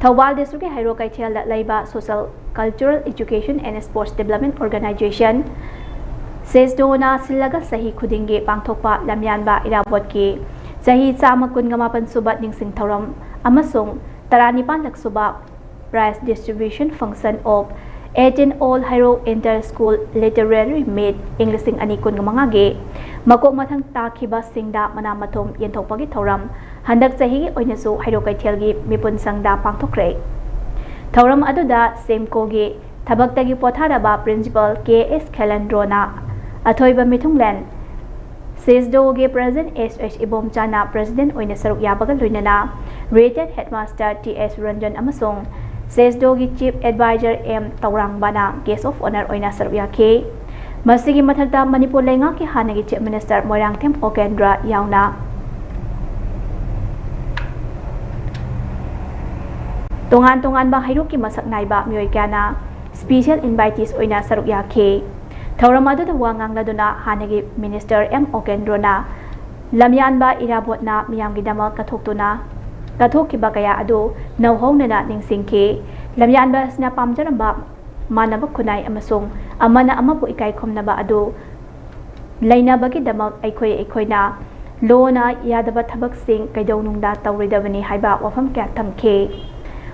ꯊꯧꯕꯥꯜ district ꯀꯤ ꯍꯩꯔꯣꯛ ꯀꯩꯊꯦꯜꯗ ꯂꯩꯕ Social Cultural Education and Sports Development Organization ꯁꯦꯁꯗꯣꯅ ꯁꯤꯜꯂꯒ ꯆꯍꯤ ꯈꯨꯗꯤꯡꯒꯤ ꯄꯥꯡꯊꯣꯛꯄ ꯂꯝꯌꯥꯟꯕ ꯏꯔꯥꯕꯣꯠꯀꯤ ꯆꯍꯤ ꯆꯥꯝꯃ ꯀꯨꯟꯒ ꯃꯥꯄꯟ ꯁꯨꯕ ꯅꯤꯡꯁꯤꯡ ꯊꯧꯔꯝ ꯑꯃꯁꯨꯡ ꯇꯔꯥꯅꯤꯄꯥꯟꯂꯛ ꯁꯨꯕ Prize Distribution Function of eighteen All Heirok Inter School Literary Meet ꯏꯪ ꯂꯤꯁꯤꯡ ꯑꯅꯤ ꯀꯨꯟꯒ ꯃꯉꯥꯒꯤ ꯃꯀꯣꯛ ꯃꯊꯪ ꯇꯥꯈꯤꯕꯁꯤꯡꯗ ꯃꯅꯥ ꯃꯊꯨꯝ ꯌꯦꯟꯊꯣꯛꯄꯒꯤ ꯊꯧꯔꯝ ꯍꯟꯗꯛ ꯆꯍꯤꯒꯤ ꯑꯣꯏꯅꯁꯨ ꯍꯩꯔꯣꯛ ꯀꯩꯊꯦꯜꯒꯤ ꯃꯤꯄꯨꯟ ꯁꯪꯗ ꯄꯥꯡꯊꯣꯛꯈ꯭ꯔꯦ꯫ ꯊꯧꯔꯝ ꯑꯗꯨꯗ ꯁꯦꯝꯀꯣꯒꯤ ꯊꯕꯛꯇꯒꯤ ꯄꯣꯊꯥꯔꯕ Principal ꯀꯦ ꯑꯦꯁ ꯈꯦꯂꯟꯗ꯭ꯔꯣꯅ ꯑꯊꯣꯏꯕ ꯃꯤꯊꯨꯡꯂꯦꯟ, ꯁꯦꯁꯗꯣꯒꯤ President ꯑꯦꯁ ꯑꯦꯁ ꯏꯕꯣꯝꯆꯥꯅ President ꯑꯣꯏꯅ ꯁꯔꯨꯛ ꯌꯥꯕꯒ ꯂꯣꯏꯅꯅ Retired Headmaster T S Ranjan ꯑꯃꯁꯨꯡ ꯁꯦꯁꯗꯣꯒꯤ Chief Advisor ꯑꯦꯝ ꯇꯧꯔꯥꯡꯕꯅ Guest of Honour ꯑꯣꯏꯅ ꯁꯔꯨꯛ ꯌꯥꯈꯤ꯫ ꯃꯁꯤꯒꯤ ꯃꯊꯛꯇ ꯃꯅꯤꯄꯨꯔ ꯂꯩꯉꯥꯛꯀꯤ ꯍꯥꯟꯅꯒꯤ Chief Minister ꯃꯣꯏꯔꯥꯡꯊꯦꯝ ꯑꯣꯀꯦꯟꯗ꯭ꯔ ꯌꯥꯎꯅ ꯇꯣꯉꯥꯟ ꯇꯣꯉꯥꯟꯕ ꯍꯩꯔꯣꯛꯀꯤ ꯃꯁꯛ ꯅꯥꯏꯕ ꯃꯤꯑꯣꯏ ꯀꯌꯥꯅ special invitees ꯑꯣꯏꯅ ꯁꯔꯨꯛ ꯌꯥꯈꯤ꯫ ꯊꯧꯔꯝ ꯑꯗꯨꯗ ꯋꯥ ꯉꯥꯡꯂꯗꯨꯅ ꯍꯥꯟꯅꯒꯤ Minister ꯑꯦꯝ ꯑꯣꯀꯦꯟꯗ꯭ꯔꯣꯅ ꯂꯝꯌꯥꯟꯕ ꯏꯔꯥꯕꯣꯠꯅ ꯃꯤꯌꯥꯝꯒꯤꯗꯃꯛ ꯀꯠꯊꯣꯛꯇꯨꯅ ꯀꯠꯊꯣꯛꯈꯤꯕ ꯀꯌꯥ ꯑꯗꯨ ꯅꯧꯍꯧꯅꯅ ꯅꯤꯡꯁꯤꯡꯈꯤ꯫ ꯂꯝꯌꯥꯟꯕ ꯑꯁꯤꯅ ꯄꯥꯝꯖꯔꯝꯕ ꯃꯥꯟꯅꯕ ꯈꯨꯟꯅꯥꯏ ꯑꯃꯁꯨꯡ ꯑꯃꯅ ꯑꯃꯕꯨ ꯏꯀꯥꯏ ꯈꯨꯝꯅꯕ ꯑꯗꯨ ꯂꯩꯅꯕꯒꯤꯗꯃꯛ ꯑꯩꯈꯣꯏ ꯑꯩꯈꯣꯏꯅ ꯂꯣꯅ ꯌꯥꯗꯕ ꯊꯕꯛꯁꯤꯡ ꯀꯩꯗꯧꯅꯨꯡꯗ ꯇꯧꯔꯣꯏꯗꯕꯅꯤ ꯍꯥꯏꯕ ꯋꯥꯐꯝ ꯀꯌꯥ ꯊꯝꯈꯤ꯫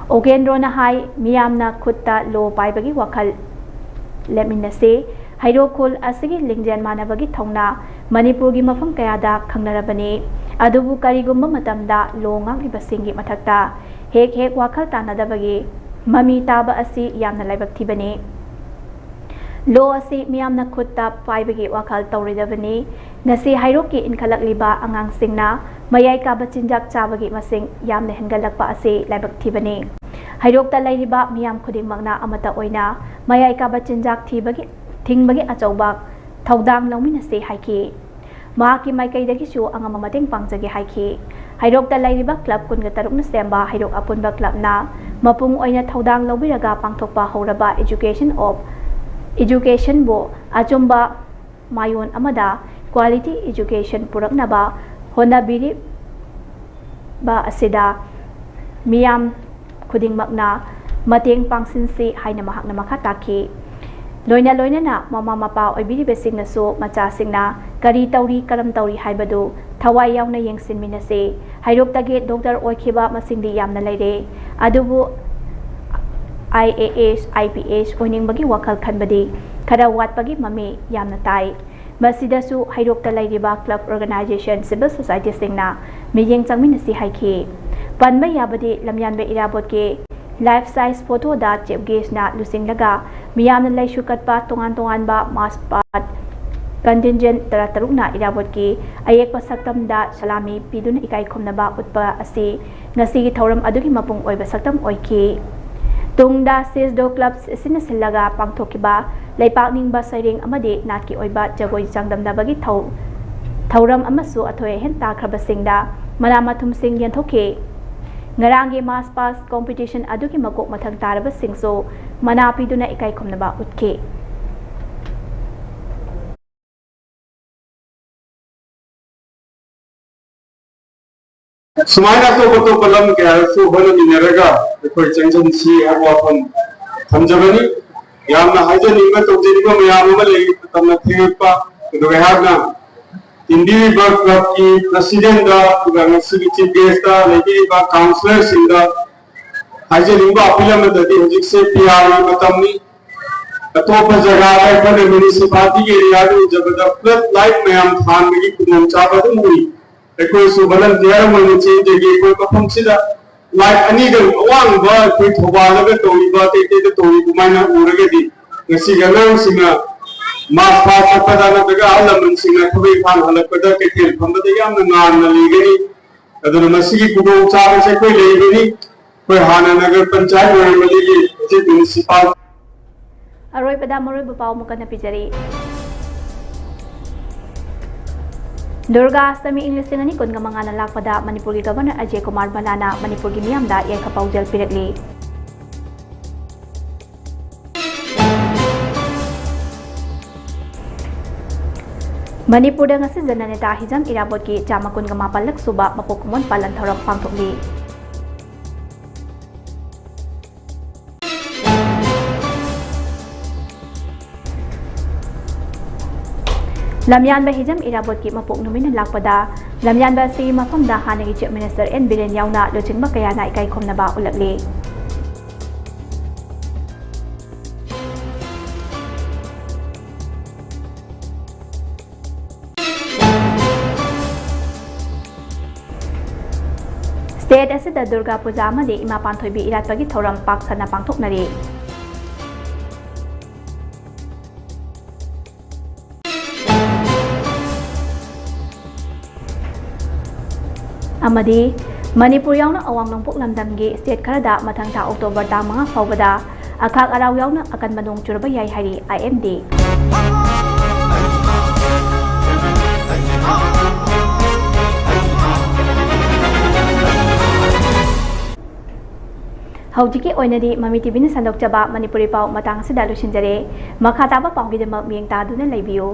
ꯑꯣꯀꯦꯟꯗ꯭ꯔꯣꯅ ꯍꯥꯏ, ꯃꯤꯌꯥꯝꯅ ꯈꯨꯠꯇ ꯂꯣ ꯄꯥꯏꯕꯒꯤ ꯋꯥꯈꯜ ꯂꯦꯞꯃꯤꯟꯅꯁꯤ꯫ ꯍꯩꯔꯣꯛ ꯈꯨꯜ ꯑꯁꯤꯒꯤ ꯂꯤꯡꯖꯦꯜ ꯃꯥꯟꯅꯕꯒꯤ ꯊꯧꯅꯥ ꯃꯅꯤꯄꯨꯔꯒꯤ ꯃꯐꯝ ꯀꯌꯥꯗ ꯈꯪꯅꯔꯕꯅꯤ꯫ ꯑꯗꯨꯕꯨ ꯀꯔꯤꯒꯨꯝꯕ ꯃꯇꯝꯗ ꯂꯣ ꯉꯥꯛꯂꯤꯕꯁꯤꯡꯒꯤ ꯃꯊꯛꯇ ꯍꯦꯛ ꯍꯦꯛ ꯋꯥꯈꯜ ꯇꯥꯅꯗꯕꯒꯤ ꯃꯃꯤ ꯇꯥꯕ ꯑꯁꯤ ꯌꯥꯝꯅ ꯂꯥꯏꯕꯛ ꯊꯤꯕꯅꯤ꯫ ꯂꯣ ꯑꯁꯤ ꯃꯤꯌꯥꯝꯅ ꯈꯨꯠꯇ ꯄꯥꯏꯕꯒꯤ ꯋꯥꯈꯜ ꯇꯧꯔꯣꯏꯗꯕꯅꯤ꯫ ꯉꯁꯤ ꯍꯩꯔꯣꯛꯀꯤ ꯏꯟꯈꯠꯂꯛꯂꯤꯕ ꯑꯉꯥꯡꯁꯤꯡꯅ ꯃꯌꯥꯏ ꯀꯥꯕ ꯆꯤꯟꯖꯥꯛ ꯆꯥꯕꯒꯤ ꯃꯁꯤꯡ ꯌꯥꯝꯅ ꯍꯦꯟꯒꯠꯂꯛꯄ ꯑꯁꯤ ꯂꯥꯏꯕꯛ ꯊꯤꯕꯅꯤ꯫ ꯍꯩꯔꯣꯛꯇ ꯂꯩꯔꯤꯕ ꯃꯤꯌꯥꯝ ꯈꯨꯗꯤꯡꯃꯛꯅ ꯑꯃꯠꯇ ꯑꯣꯏꯅ ꯃꯌꯥꯏ ꯀꯥꯕ ꯆꯤꯟꯖꯥꯛ ꯊꯤꯕꯒꯤ, ꯊꯤꯡꯕꯒꯤ ꯑꯆꯧꯕ ꯊꯧꯗꯥꯡ ꯂꯧꯃꯤꯟꯅꯁꯤ ꯍꯥꯏꯈꯤ꯫ ꯃꯍꯥꯛꯀꯤ ꯃꯥꯏꯀꯩꯗꯒꯤꯁꯨ ꯑꯉꯝꯕ ꯃꯇꯦꯡ ꯄꯥꯡꯖꯒꯦ ꯍꯥꯏꯈꯤ꯫ ꯍꯩꯔꯣꯛꯇ ꯂꯩꯔꯤꯕ club ꯀꯨꯟꯒ ꯇꯔꯨꯛꯅ ꯁꯦꯝꯕ ꯍꯩꯔꯣꯛ ꯑꯄꯨꯟꯕ clubꯅ ꯃꯄꯨꯡ ꯑꯣꯏꯅ ꯊꯧꯗꯥꯡ ꯂꯧꯕꯤꯔꯒ ꯄꯥꯡꯊꯣꯛꯄ ꯍꯧꯔꯕ Education of, Educationꯕꯨ ꯑꯆꯨꯝꯕ ꯃꯥꯏꯑꯣꯟ ꯑꯃꯗ quality education ꯄꯨꯔꯛꯅꯕ ꯍꯣꯠꯅꯕꯤꯔꯤꯕ ꯑꯁꯤꯗ ꯃꯤꯌꯥꯝ ꯈꯨꯗꯤꯡꯃꯛꯅ ꯃꯇꯦꯡ ꯄꯥꯡꯁꯤꯟꯁꯤ ꯍꯥꯏꯅ ꯃꯍꯥꯛꯅ ꯃꯈꯥ ꯇꯥꯈꯤ꯫ ꯂꯣꯏꯅ ꯂꯣꯏꯅꯅ ꯃꯃꯥ ꯃꯄꯥ ꯑꯣꯏꯕꯤꯔꯤꯕꯁꯤꯡꯅꯁꯨ ꯃꯆꯥꯁꯤꯡꯅ ꯀꯔꯤ ꯇꯧꯔꯤ, ꯀꯔꯝ ꯇꯧꯔꯤ ꯍꯥꯏꯕꯗꯨ ꯊꯋꯥꯏ ꯌꯥꯎꯅ ꯌꯦꯡꯁꯤꯟꯃꯤꯟꯅꯁꯤ꯫ ꯍꯩꯔꯣꯛꯇꯒꯤ ꯗꯣꯛꯇꯔ ꯑꯣꯏꯈꯤꯕ ꯃꯁꯤꯡꯗꯤ ꯌꯥꯝꯅ ꯂꯩꯔꯦ, ꯑꯗꯨꯕꯨ IAS, IPS ꯑꯣꯏꯅꯤꯡꯕꯒꯤ ꯋꯥꯈꯜ ꯈꯟꯕꯗꯤ ꯈꯔ ꯋꯥꯠꯄꯒꯤ ꯃꯃꯤ ꯌꯥꯝꯅ ꯇꯥꯏ꯫ ꯃꯁꯤꯗꯁꯨ ꯍꯩꯔꯣꯛꯇ ꯂꯩꯔꯤꯕ club, organization, civil societyꯁꯤꯡꯅ ꯃꯤꯠꯌꯦꯡ ꯆꯪꯃꯤꯟꯅꯁꯤ ꯍꯥꯏꯈꯤ꯫ ꯄꯟꯕ ꯌꯥꯕꯗꯤ ꯂꯝꯌꯥꯟꯕ ꯏꯔꯥꯕꯣꯠꯀꯤ life size photoꯗ chief guestꯅ ꯂꯨꯆꯤꯡꯂꯒ ꯃꯤꯌꯥꯝꯅ ꯂꯩꯁꯨ ꯀꯠꯄ ꯇꯣꯉꯥꯟ ꯇꯣꯉꯥꯟꯕ mass past contingent ꯇꯔꯥꯇꯔꯨꯛꯅ ꯏꯔꯥꯕꯣꯠꯀꯤ ꯑꯌꯦꯛꯄ ꯁꯛꯇꯝꯗ ꯁꯂꯥꯃꯤ ꯄꯤꯗꯨꯅ ꯏꯀꯥꯏ ꯈꯨꯝꯅꯕ ꯎꯠꯄ ꯑꯁꯤ ꯉꯁꯤꯒꯤ ꯊꯧꯔꯝ ꯑꯗꯨꯒꯤ ꯃꯄꯨꯡ ꯑꯣꯏꯕ ꯁꯛꯇꯝ ꯑꯣꯏꯈꯤ꯫ ꯇꯨꯡꯗ ꯁꯤꯁꯗꯣ club ꯑꯁꯤꯅ ꯁꯤꯜꯂꯒ ꯄꯥꯡꯊꯣꯛꯈꯤꯕ ꯂꯩꯄꯥꯛ ꯅꯤꯡꯕ ꯁꯩꯔꯦꯡ ꯑꯃꯗꯤ ꯅꯥꯠꯀꯤ ꯑꯣꯏꯕ ꯖꯒꯣꯏ ꯆꯥꯡꯗꯝꯅꯕꯒꯤ ꯊꯧ-, ꯊꯧꯔꯝ ꯑꯃꯁꯨ ꯑꯊꯣꯏ ꯑꯍꯦꯟ ꯇꯥꯈ꯭ꯔꯕꯁꯤꯡꯗ ꯃꯅꯥ ꯃꯊꯨꯝꯁꯤꯡ ꯌꯦꯟꯊꯣꯛꯈꯤ꯫ ꯉꯔꯥꯡꯒꯤ mass past competition ꯑꯗꯨꯒꯤ ꯃꯀꯣꯛ ꯃꯊꯪ ꯇꯥꯔꯕꯁꯤꯡꯁꯨ ꯃꯅꯥ ꯄꯤꯗꯨꯅ ꯏꯀꯥꯏ ꯈꯨꯝꯅꯕ ꯎꯠꯈꯤ꯫ ꯁꯨꯃꯥꯏꯅ ꯑꯇꯣꯞ ꯑꯇꯣꯞꯄ ꯂꯝ ꯀꯌꯥꯗꯁꯨ ꯍꯣꯠꯅꯃꯤꯟꯅꯔꯒ ꯑꯩꯈꯣꯏ ꯆꯪꯁꯤꯟꯁꯤ ꯍꯥꯏꯕ ꯋꯥꯐꯝ ꯊꯝꯖꯕꯅꯤ꯫ ꯌꯥꯝꯅ ꯍꯥꯏꯖꯅꯤꯡꯕ, ꯇꯧꯖꯅꯤꯡꯕ ꯃꯌꯥꯝ ꯑꯃ ꯂꯩ, ꯃꯇꯝꯅ ꯊꯦꯡꯉꯛꯄ꯫ ꯑꯗꯨꯒ ꯑꯩꯍꯥꯛꯅ ꯇꯤꯟꯕꯤꯔꯤꯕ clubꯀꯤ presidentꯗ, ꯑꯗꯨꯒ ꯉꯁꯤꯒꯤ chief guestꯇ, ꯂꯩꯕꯤꯔꯤꯕ councillorꯁꯤꯡꯗ ꯍꯥꯏꯖꯅꯤꯡꯕ appeal ꯑꯃꯗꯗꯤ, ꯍꯧꯖꯤꯛꯁꯦ PRꯒꯤ ꯃꯇꯝꯅꯤ꯫ ꯑꯇꯣꯞꯄ ꯖꯒꯥꯗ ꯑꯩꯈꯣꯏꯅ municipalityꯒꯤ areaꯗ ꯎꯖꯕꯗ flood light ꯃꯌꯥꯝ ꯊꯥꯟꯕꯒꯤ ꯈꯨꯗꯣꯡꯆꯥꯕ ꯑꯗꯨꯝ ꯎꯏ꯫ ꯑꯩꯈꯣꯏꯁꯨ volunteer ꯑꯃ ꯑꯣꯏꯅ ꯆꯦꯟꯖꯒꯦ꯫ ꯑꯩꯈꯣꯏ ꯃꯐꯝꯁꯤꯗ light ꯑꯅꯤꯗꯪ, ꯑꯋꯥꯡꯕ ꯑꯩꯈꯣꯏ ꯊꯧꯕꯥꯜꯗꯒ ꯇꯧꯔꯤꯕ, ꯑꯇꯩ ꯑꯇꯩꯗ ꯇꯧꯔꯤꯕ ꯑꯗꯨꯃꯥꯏꯅ ꯎꯔꯒꯗꯤ, ꯉꯁꯤꯒꯤ ꯑꯉꯥꯡꯁꯤꯡꯅ mass past ꯆꯠꯄꯗ ꯅꯠꯇ꯭ꯔꯒ ꯑꯍꯜ ꯂꯃꯟꯁꯤꯡꯅ ꯊꯕꯛ ꯏꯪꯈꯥꯡ ꯍꯜꯂꯛꯄꯗ ꯀꯩꯊꯦꯜ ꯐꯝꯕꯗ ꯌꯥꯝꯅ ꯉꯥꯟꯅ ꯂꯩꯒꯅꯤ꯫ ꯑꯗꯨꯅ ꯃꯁꯤꯒꯤ ꯈꯨꯗꯣꯡꯆꯥꯕꯁꯦ ꯑꯩꯈꯣꯏ ꯂꯩꯕꯅꯤ꯫ ꯑꯩꯈꯣꯏ ꯍꯥꯟꯅ ꯅꯒꯔ ꯄꯟꯆꯥꯌꯠ ꯑꯣꯏꯔꯝꯕꯗꯒꯤ ꯍꯧꯖꯤꯛ municipal ꯑꯔꯣꯏꯕꯗ ꯃꯔꯨꯑꯣꯏꯕ ꯄꯥꯎ ꯑꯃꯨꯛ ꯍꯟꯅ ꯄꯤꯖꯔꯤ꯫ ꯗꯨꯔꯒꯥ ꯑꯁꯇꯃꯤ ꯏꯪ ꯂꯤꯁꯤꯡ ꯑꯅꯤ ꯀꯨꯟꯒ ꯃꯉꯥꯅ ꯂꯥꯛꯄꯗ ꯃꯅꯤꯄꯨꯔꯒꯤ Governor ꯑꯖꯌ ꯀꯨꯃꯥꯔ ꯚꯜꯂꯥꯅ ꯃꯅꯤꯄꯨꯔꯒꯤ ꯃꯤꯌꯥꯝꯗ ꯌꯥꯏꯐ ꯄꯥꯎꯖꯦꯜ ꯄꯤꯔꯛꯂꯤ꯫ ꯃꯅꯤꯄꯨꯔꯗ ꯉꯁꯤ ꯖꯅꯅꯦꯇꯥ ꯍꯤꯖꯝ ꯏꯔꯥꯕꯣꯠꯀꯤ ꯆꯥꯝꯃ ꯀꯨꯟꯒ ꯃꯥꯄꯜꯂꯛ ꯁꯨꯕ ꯃꯄꯣꯛ ꯀꯨꯝꯑꯣꯟ ꯄꯥꯂꯟ ꯊꯧꯔꯝ ꯄꯥꯡꯊꯣꯛꯂꯤ꯫ ꯂꯝꯌꯥꯟꯕ ꯍꯤꯖꯝ ꯏꯔꯥꯕꯣꯠꯀꯤ ꯃꯄꯣꯛ ꯅꯨꯃꯤꯠꯅ ꯂꯥꯛꯄꯗ ꯂꯝꯌꯥꯟꯕ ꯑꯁꯤꯒꯤ ꯃꯐꯝꯗ ꯍꯥꯟꯅꯒꯤ Chief Minister N ꯕꯤꯔꯦꯟ ꯌꯥꯎꯅ ꯂꯨꯆꯤꯡꯕ ꯀꯌꯥꯅ ꯏꯀꯥꯏ ꯈꯨꯝꯅꯕ ꯎꯠꯂꯛꯂꯤ꯫ State ꯑꯁꯤꯗ ꯗꯨꯔꯒꯥ ꯄꯨꯖꯥ ꯑꯃꯗꯤ ꯏꯃꯥ ꯄꯥꯟꯊꯣꯏꯕꯤ ꯏꯔꯥꯠꯄꯒꯤ ꯊꯧꯔꯝ ꯄꯥꯛ ꯁꯟꯅ ꯄꯥꯡꯊꯣꯛꯅꯔꯤ꯫ ꯑꯃꯗꯤ ꯃꯅꯤꯄꯨꯔ ꯌꯥꯎꯅ ꯑꯋꯥꯡ ꯅꯣꯡꯄꯣꯛ ꯂꯝꯗꯝꯒꯤ state ꯈꯔꯗ ꯃꯊꯪ ꯊꯥ October ꯇꯥꯡ ꯃꯉꯥ ꯐꯥꯎꯕꯗ ꯑꯈꯥꯛ ꯑꯔꯥꯎ ꯌꯥꯎꯅ ꯑꯀꯟꯕ ꯅꯣꯡ ꯆꯨꯔꯕ ꯌꯥꯏ ꯍꯥꯏꯔꯤ I M D꯫ ꯍꯧꯖꯤꯛꯀꯤ ꯑꯣꯏꯅꯗꯤ ꯃꯃꯤ ꯇꯤꯚꯤꯅ ꯁꯟꯗꯣꯛꯆꯕ ꯃꯅꯤꯄꯨꯔꯤ ꯄꯥꯎ ꯃꯇꯥꯡ ꯑꯁꯤꯗ ꯂꯣꯏꯁꯤꯟꯖꯔꯦ꯫ ꯃꯈꯥ ꯇꯥꯕ ꯄꯥꯎꯒꯤꯗꯃꯛ ꯃꯤꯠꯌꯦꯡ ꯇꯥꯗꯨꯅ ꯂꯩꯕꯤꯌꯨ꯫